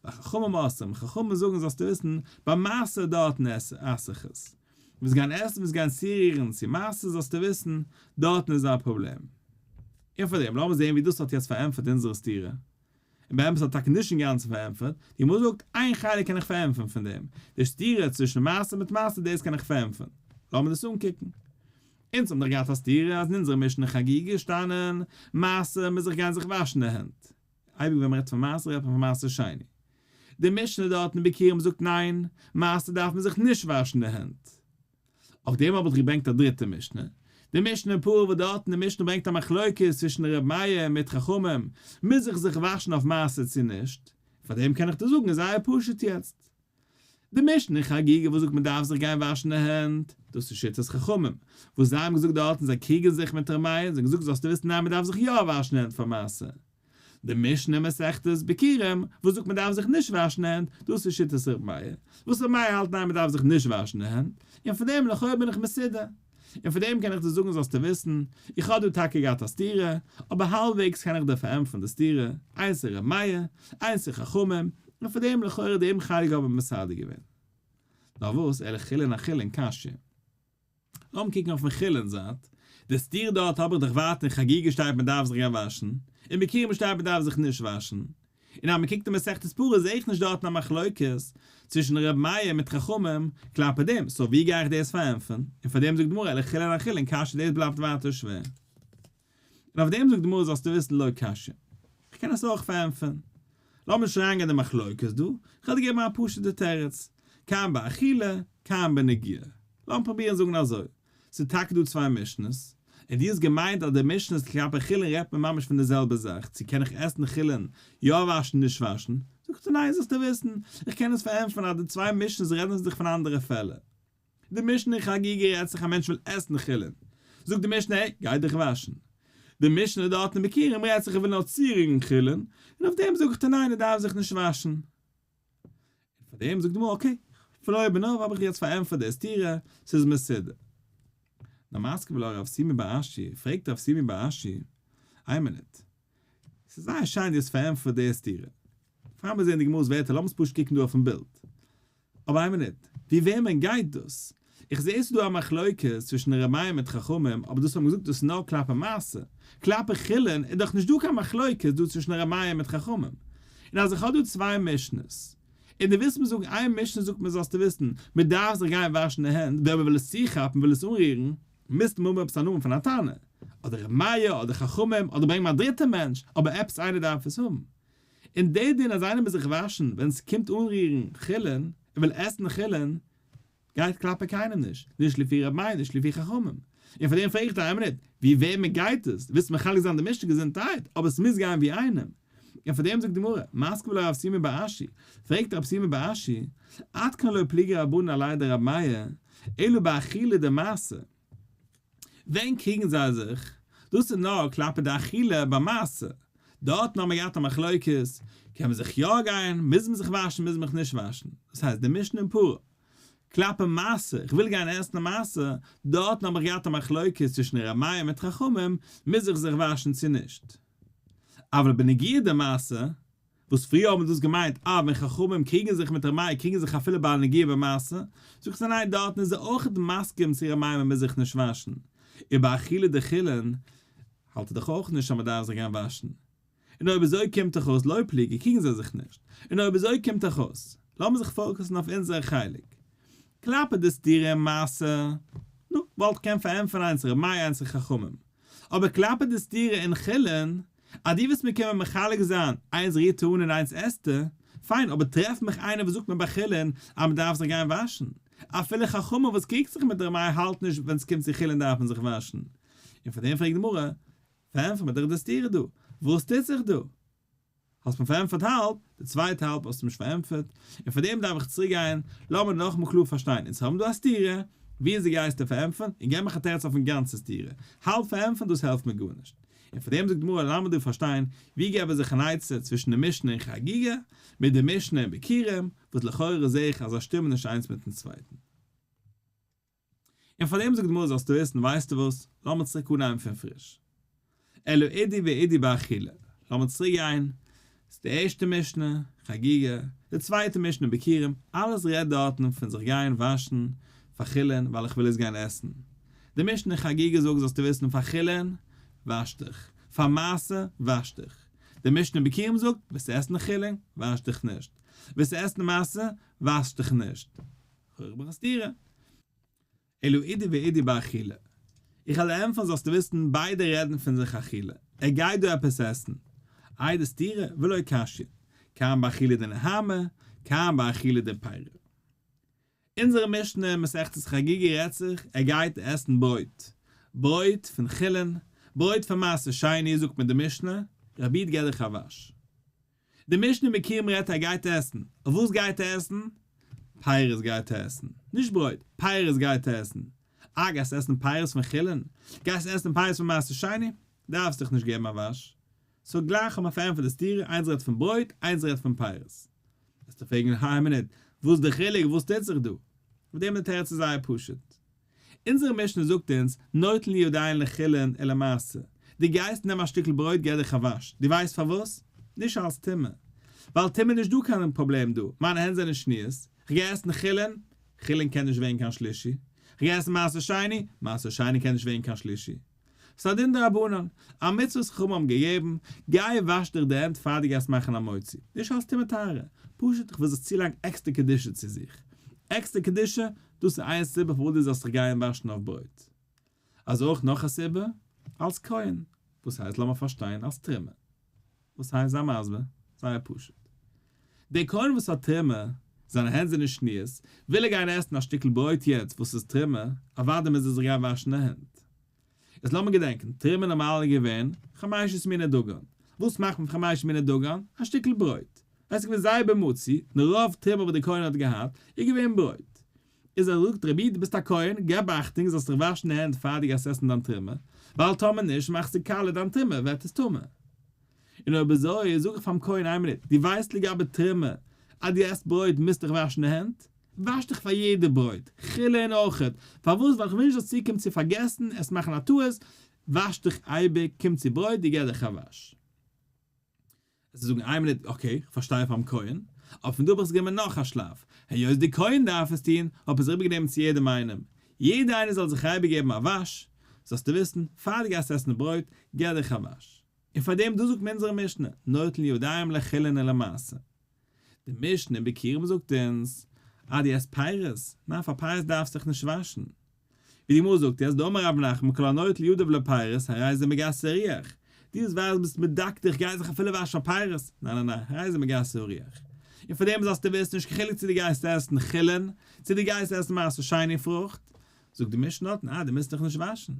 וחכמים אוסרים, חכמים זאגן זאלסטו וויסן, ביי מעשר דארטן אסר איך עס. ווילסט גיין עסן ווילסט גיין צורירן צו מעשר זאלסטו וויסן, דארטן איז א פראבלעם. און פאר דעם לאמיר זען ווי דאס האט יעצט פארענטפערט אונזערע סתירה. און באמת האט טאקע נישט אינגאנצן פארענטפערט, די גמרא זאגט, איין חלק קען איך פארענטפערן פון דעם, די סתירה צווישן מעשר מיט מעשר דאס קען איך פארענטפערן. לאמיר דאס אנקוקן. אונז האבן דאך געהאט א סתירה אז אין אונזערע משנה חגיגה איז געשטאנען, מעשר מוז זיך גיין זיך וואשן די הענט. אייביג ווען מ'רעדט פון מעשר רעדט מען פון מעשר שני. די משנה דארט אין ביכורים זאגט ניין, מעשר דארף מען זיך נישט וואשן די הענט. אויף דעם האב איך געברענגט א דריטע משנה, די משנה אין פרה וואס דארט אין די משנה ברענגט א מחלוקת צווישן ר' מאיר מיט חכמים, מוז איך זיך וואשן אויף מעשר צו נישט? פאר דעם קען איך דיר זאגן איז זייער פשוט יעצט. די משנה אין חגיגה וואס זאגט מען דארף זיך גיין וואשן די הענט, דאס איז שיטת חכמים, וואס זיי האבן געזאגט דארטן זיי קריגן זיך מיט ר' מאיר, זיי האבן געזאגט זאלסטו וויסן ניין מען דארף זיך יא וואשן די הענט פאר מעשר. די משנה אין מסכת ביכורים וואס זאגט מען דארף זיך נישט וואשן די הענט, דאס איז שיטת ר' מאיר, וואס ר' מאיר האלט ניין מען דארף זיך נישט וואשן די הענט, און פון דעם לכאו' בין איך מסודר. און פון דעם קען איך דיר זאגן זאלסטו וויסן, איך האב דא טאקע געהאט א סתירה, אבער האלבוועגס קען איך דיר פארענטפערן די סתירה, איינס איז ר' מאיר, איינס איז חכמים, און פון דעם לכאורה דעם חלק האב איך מסדר געווען. נאר וואס, אלא חולין אחולין קשיא. לאמיר קוקן אויפן חולין זייט, די סתירה דארט האב איך דאך ווייטער אין חגיגה שטייט מען דארף זיך גיין וואשן, אין ביכורים שטייט מען דארף זיך נישט וואשן, און אז מען קוקט אין מסכת פרה זעה איך נישט דארטן א מחלוקת צווישן ר' מאיר מיט חכמים כלפי דעם, so ווי גיי איך דאס פארענטפערן? און פאר דעם זאגט די גמרא אלא חולין אחולין קשיא דאס בלייבט ווייטער שווער. און אויף דעם זאגט די גמרא זאלסטו וויסן לא קשיא. איך קען עס אויך פארענטפערן. לאמיר נישט אריינגיין אין די מחלוקת דא, איך וועל דיר געבן א פשוט'ע תירוץ, כאן באכילה, כאן בנגיעה. לאמיר פרובירן זאגן אזוי, ס'איז טאקע דא צוויי משנה'ס, און דו האסט געמיינט אז די משנה'ס כלפי חולין רעדט מען ממש פון די זעלבע זאך, צו קען איך עסן חולין, יא וואשן נישט וואשן, זאגסטו ניין זאלסטו וויסן, איך קען עס פארענטפערן אז די צוויי משנה'ס רעדן זיך פון אנדערע פעלער. די משנה אין חגיגה רעדט זיך א מענטש וויל עסן חולין, זאגט די משנה העי, גיי דיך וואשן. די משנה דארט אין ביכורים רעדט זיך ער וויל נאר צורירן חולין, און אויף דעם זאג איך דיר ניין ער דארף זיך נישט וואשן. און פאר דעם זאגט די גמרא okay, פון אויבן אויף האב איך יעצט פארענטפערט די סתירה, ס'איז מסודר. נאר מתקיף לה רב שימי בר אשי, פרעגט רב שימי בר אשי, איין מינוט, ס'איז זייער שיין דו האסט פארענטפערט די סתירה, פאר מיר זעען די גמרא'ס ווערטער לאמיר עס פשוט קוקן דא אויפן בילד. אבער איין מינוט, ווי וועמען גייט דאס? איך זעה ס'איז דא א מחלוקת צווישן ר' מאיר מיט חכמים, אבער דאס האט מען געזאגט דאס איז נאר כלפי מעשר, כלפי חולין איז דאך נישט דא קיין מחלוקת דא צווישן ר' מאיר מיט חכמים. און אז איך האב דא צוויי משנה'ס, און דו ווילסט מיר זאגן איין משנה זאגט מיר זאלסטו וויסן, מען דארף זיך גיין וואשן די הענט, ווען מען וויל עס צוכאפן וויל עס אנרירן, מוזט מיר האבן עפעס א נאמען פון א תנא, אדער ר' מאיר אדער חכמים, אדער ברענג מיר א דריטע מענטש, אבער עפעס איינער דארף עס האבן. און דער דין אז איינער מוז זיך וואשן ווען ס'קומט אנרירן חולין, ער וויל עסן חולין, גייט כלפי קיינעם נישט, נישט לפי ר' מאיר נישט לפי חכמים. און פאר דעם פרעג איך דיר איין מינוט, ווי וועמען גייט עס? דו ווילסט מחלק זיין די משנה געזונטהייט, אבער עס מוז גיין ווי איינעם. און פאר דעם זאגט די גמרא, מתקיף לה רב שימי בר אשי, פרעגט רב שימי בר אשי, עד כאן לא פליגי רבנן עליה דרב מאיר, אלא באכילה דמעשר. ווען קריגן זיי זיך? דאס איז נאר כלפי די אכילה ביי מעשר, דארטן האט מען געהאט א מחלוקת, קען מען זיך יא גיין, מוז מען זיך וואשן, מוז מען זיך נישט וואשן, דאס הייסט די משנה אין פרה, כלפי מעשר, איך וויל גיין עסן א מעשר, דארטן האב איך געהאט א מחלוקת צווישן ר' מאיר מיט חכמים, מוז איך זיך וואשן צו נישט. אבל בנגיעה דמעשר, וואס פריער האבן דאס געמיינט אה ווען חכמים קריגן זיך מיט ר' מאיר קריגן זיך אפילו ביי א נגיעה במעשר, זאגט זיי ניין דארטן איז ער אויכעט מסכים צו ר' מאיר מען מוז זיך נישט וואשן, און ביי אכילה דחולין האלט ער דאך אויך נישט אז מען דארף זיך גיין וואשן, און אויב אזוי קומט דאך אויס לא פליגי קריגן זיי זיך נישט, און אויב אזוי קומט דאך אויס, לאמיר זיך focus ן אויף אונזער חלק. כלפי די סתירה אין מעשר, נו, וואלט קען פארענטפערן איינס ר' מאיר איינס חכמים, אבער כלפי די סתירה אין חולין, אז דו ווילסט מיר קומען מחלק זיין, איינס רירט אן און איינס עסט ער, פיין, אבער טרעף מיך איינער וואס זאגט מיר ביי חולין אז מען דארף זיך גיין וואשן. אפילו חכמים וואס קריגט זיך מיט ר' מאיר האלט נישט ווען ס'קומט צו חולין דארף מען זיך וואשן. און פאר דעם פרעגט די גמרא, פארענטפער מיר דאך די סתירה דא, וואס טוט זיך דא? האסט מיר פארענטפערט האלב, די צווייטע האלב האסטו נישט פארענטפערט, און פאר דעם דארף איך צוריק גיין, לאמיר נאכאמאל קלאר פארשטיין, אונז האבן דא א סתירה, ווי אזוי גייסטו פארענטפערן, און געב מיך א תירוץ אויפן גאנצע סתירה, האלב פארענטפערן דאס העלפט מיר גארנישט. און פאר דעם זאגט די גמרא לאמיר דא פארשטיין, ווי געב איך זיך אן עצה צווישן די משנה אין חגיגה, מיט די משנה אין ביכורים, וואס לכאורה זעה איך אז זיי שטימען נישט איינס מיטן צווייטן. און פאר דעם זאגט די גמרא זאלסטו וויסן, ווייסטו וואס, לאמיר צוריק אנהייבן פון פריש. אלא אידי ואידי באכילה, לאמיר צוריק גיין צו די ערשטע משנה, חגיגה, די צווייטע משנה ביכורים, אלעס רעדט דארטן פון זיך גיין וואשן פאר חולין ווייל איך וויל עס גיין עסן. די משנה חגיגה זאגט זאלסטו וויסן פאר חולין וואש דיך, פאר מעשר וואש דיך. די משנה ביכורים זאגט ווילסט עסן חולין וואש דיך נישט, ווילסט עסן מעשר וואש דיך נישט. הויך סתירה. אלא אידי ואידי באכילה. איך וועל ענטפערן זאלסטו וויסן ביידע רעדן פון זיך אכילה. ער גייט דא עפעס עסן. איי די סתירה? ולא קשיא. כאן באכילה דנהמא, כאן באכילה דפירי. אונזערע משנה אין מסכת חגיגה רעדט זיך ער גייט עסן ברויט. ברויט פון חולין, ברויט פון מעשר שני זאגט מיר די משנה, רבי איד געב דיך א וואש. די משנה ביכורים רעדט ער גייט עסן, אויף וואס גייט ער עסן? פירות גייט ער עסן, נישט ברויט, פירות גייט ער עסן. אה גייסט עסן פירות פון חולין? גייסט עסן פירות פון מעשר שני? דארפסט דיך נישט געבן א וואש. so גלייך האט מען פארענטפערט די סתירה, איינס רעדט פון ברויט, איינס רעדט פון פירות. וועסטו פרעגן, איין מינוט, וואס די חילוק, וואס טוט זיך דא? אויף דעם די תירוץ איז זייער פשוט. אונזערע משנה זאגט אונז, נוטל ידיים לחולין ולמעשר, דו גייסט נעמען א שטיקל ברויט גיב דיך א וואש, דו ווייסט פארוואס? נישט אלס טומאה, ווייל טומאה איז נישט דא קיין פראבלעם דא, מיינע הענט זענען שניות, כ'גיי עסן חולין, חולין קען נישט ווערן קיין שלישי, כ'גיי עסן מעשר שני, מעשר שני קען נישט ווערן קיין שלישי. ס'איז א דין דרבנן, א מצוה וואס חכמים האבן געגעבן, גיי וואש דיך די הענט פאר דו גייסט מאכן א מוציא, נישט אלס טומאה טהרה, פשוט איך וויל זיך צולייגן עקסטער קדושה צו זיך, עקסטער קדושה, דאס איז איין סיבה פארוואס דו זאלסט זיך גייען וואשן אויף ברויט. אזוי אויך נאך א סיבה, אלס כהן. וואס הייסט לאמיר פארשטיין אלס תרומה? וואס הייסט זיי מסביר? זייער פשוט. דער כהן וואס האט תרומה, זיינע הענט זענען שניות, וויל ער גיין עסן א שטיקל ברויט יעצט וואס איז תרומה, אוודאי מוז ער זיך גיין וואשן די הענט. איז לאמיר געדענקען, תרומה נארמאל איז געווען חמשת מיני דגן. וואס מאכט מען פון חמשת מיני דגן? א שטיקל ברויט. עס איז געווען זייער במצוי, און רוב תרומה וואס דער כהן האט געהאט, איז געווען ברויט. איז ער זאגט רבי דו ביסט א כהן, געב אכטונג זאלסט דיך וואשן די הענט פאר דו גייסט עסן דיין תרומה, ווייל טאמער נישט מאכסטו קאלע דיין תרומה ווערט עס טמא. און אויב אזוי זאג איך פאר'ן כהן איין מינוט, דו ווייסט לגבי תרומה אז דו עסט ברויט מוזט דיך וואשן די הענט, וואש דיך פאר יעדע ברויט, חולין אויכעט, פארוואס ווייל איך וויל נישט זאלסט צוקומען צו פארגעסן, עס מאכן א טעות, וואש דיך אייביג, קום צו ברויט, דו געב דיך א וואש. עס איז זאגן איין מינוט okay איך פארשטיי פאר'ן כהן, אבער פון דא האב איך עס גענומען נאך א שלב, היות די כהן דארף עס טון, האב איך עס איבערגענומען צו יעדעם איינעם, יעדער איינער זאל זיך אייביג געבן א וואש, זאלסטו וויסן, פאר דו גייסט עסן ברויט, געב דיך א וואש. און פאר דעם דא זאגט מיר אונזערע משנה, נוטל ידיים לחולין ולמעשר. די משנה אין ביכורים זאגט אונז, אז דו עסט פירות, ניין פאר פירות דארפסטו דיך נישט וואשן. ווי די גמרא זאגט יעצט דאמר רב נחמן כל הנוטל ידיו לפירות הרי זה מגסי הרוח, דו וואס ווייסט ביסט מדקדק איך גיי זיך אפילו וואשן פאר פירות, ניין ניין ניין הרי זה מגסי הרוח. און פאר דעם זאלסטו וויסן נישט קיין חילוק צו דו גייסט עסן חולין צו דו גייסט עסן מעשר שני פרוכט, זאגט די משנה דארטן אה דו מוזט דיך נישט וואשן.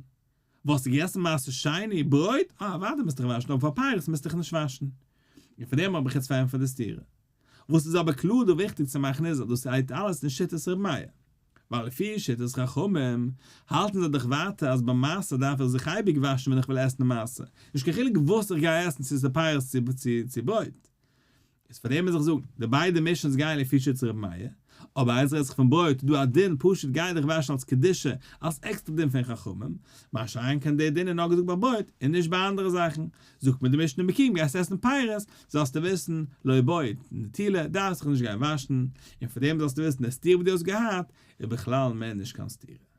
וואלסטו געגעסן מעשר שני ברויט? אה אוודאי מוזט דיך וואשן אבער פאר פירות מוזט דיך נישט וואשן. און פאר דעם האב איך יעצט פארענטפערט די סתירה. וואס איז אבער קלאר דא וויכטיג צו מאכן איז אז דאס גייט אלעס אין שיטת ר' מאיר. ווייל לפי שיטת חכמים האלטן זיי דאך ווייטער אז ביי מעשר דארף איך זיך אייביג וואשן ווען איך וויל עסן מעשר, נישט קיין חילוק וואס איך גיי עסן צו ס'איז פירות צו ברויט. איז פאר דעם מוז איך זאגן, די ביידע משנה'ס גייען לפי שיטת ר' מאיר, אבער איינס רעדט זיך פון ברויט איז דא א דין פשוט גיי דיך וואשן אלס קדושה אלס עקסטער דין פון חכמים, מה שאין כן דער דין איז נאר געזאגט ביי ברויט און נישט ביי אנדערע זאכן, זאגט מיר די משנה ביכורים גייסט עסן פירות, זאלסטו וויסן, לא בעי נטילה, דארפסט זיך נישט גיין וואשן, און פאר דעם זאלסטו וויסן די סתירה וואס דו האסט געהאט איז בכלל מער נישט קיין סתירה.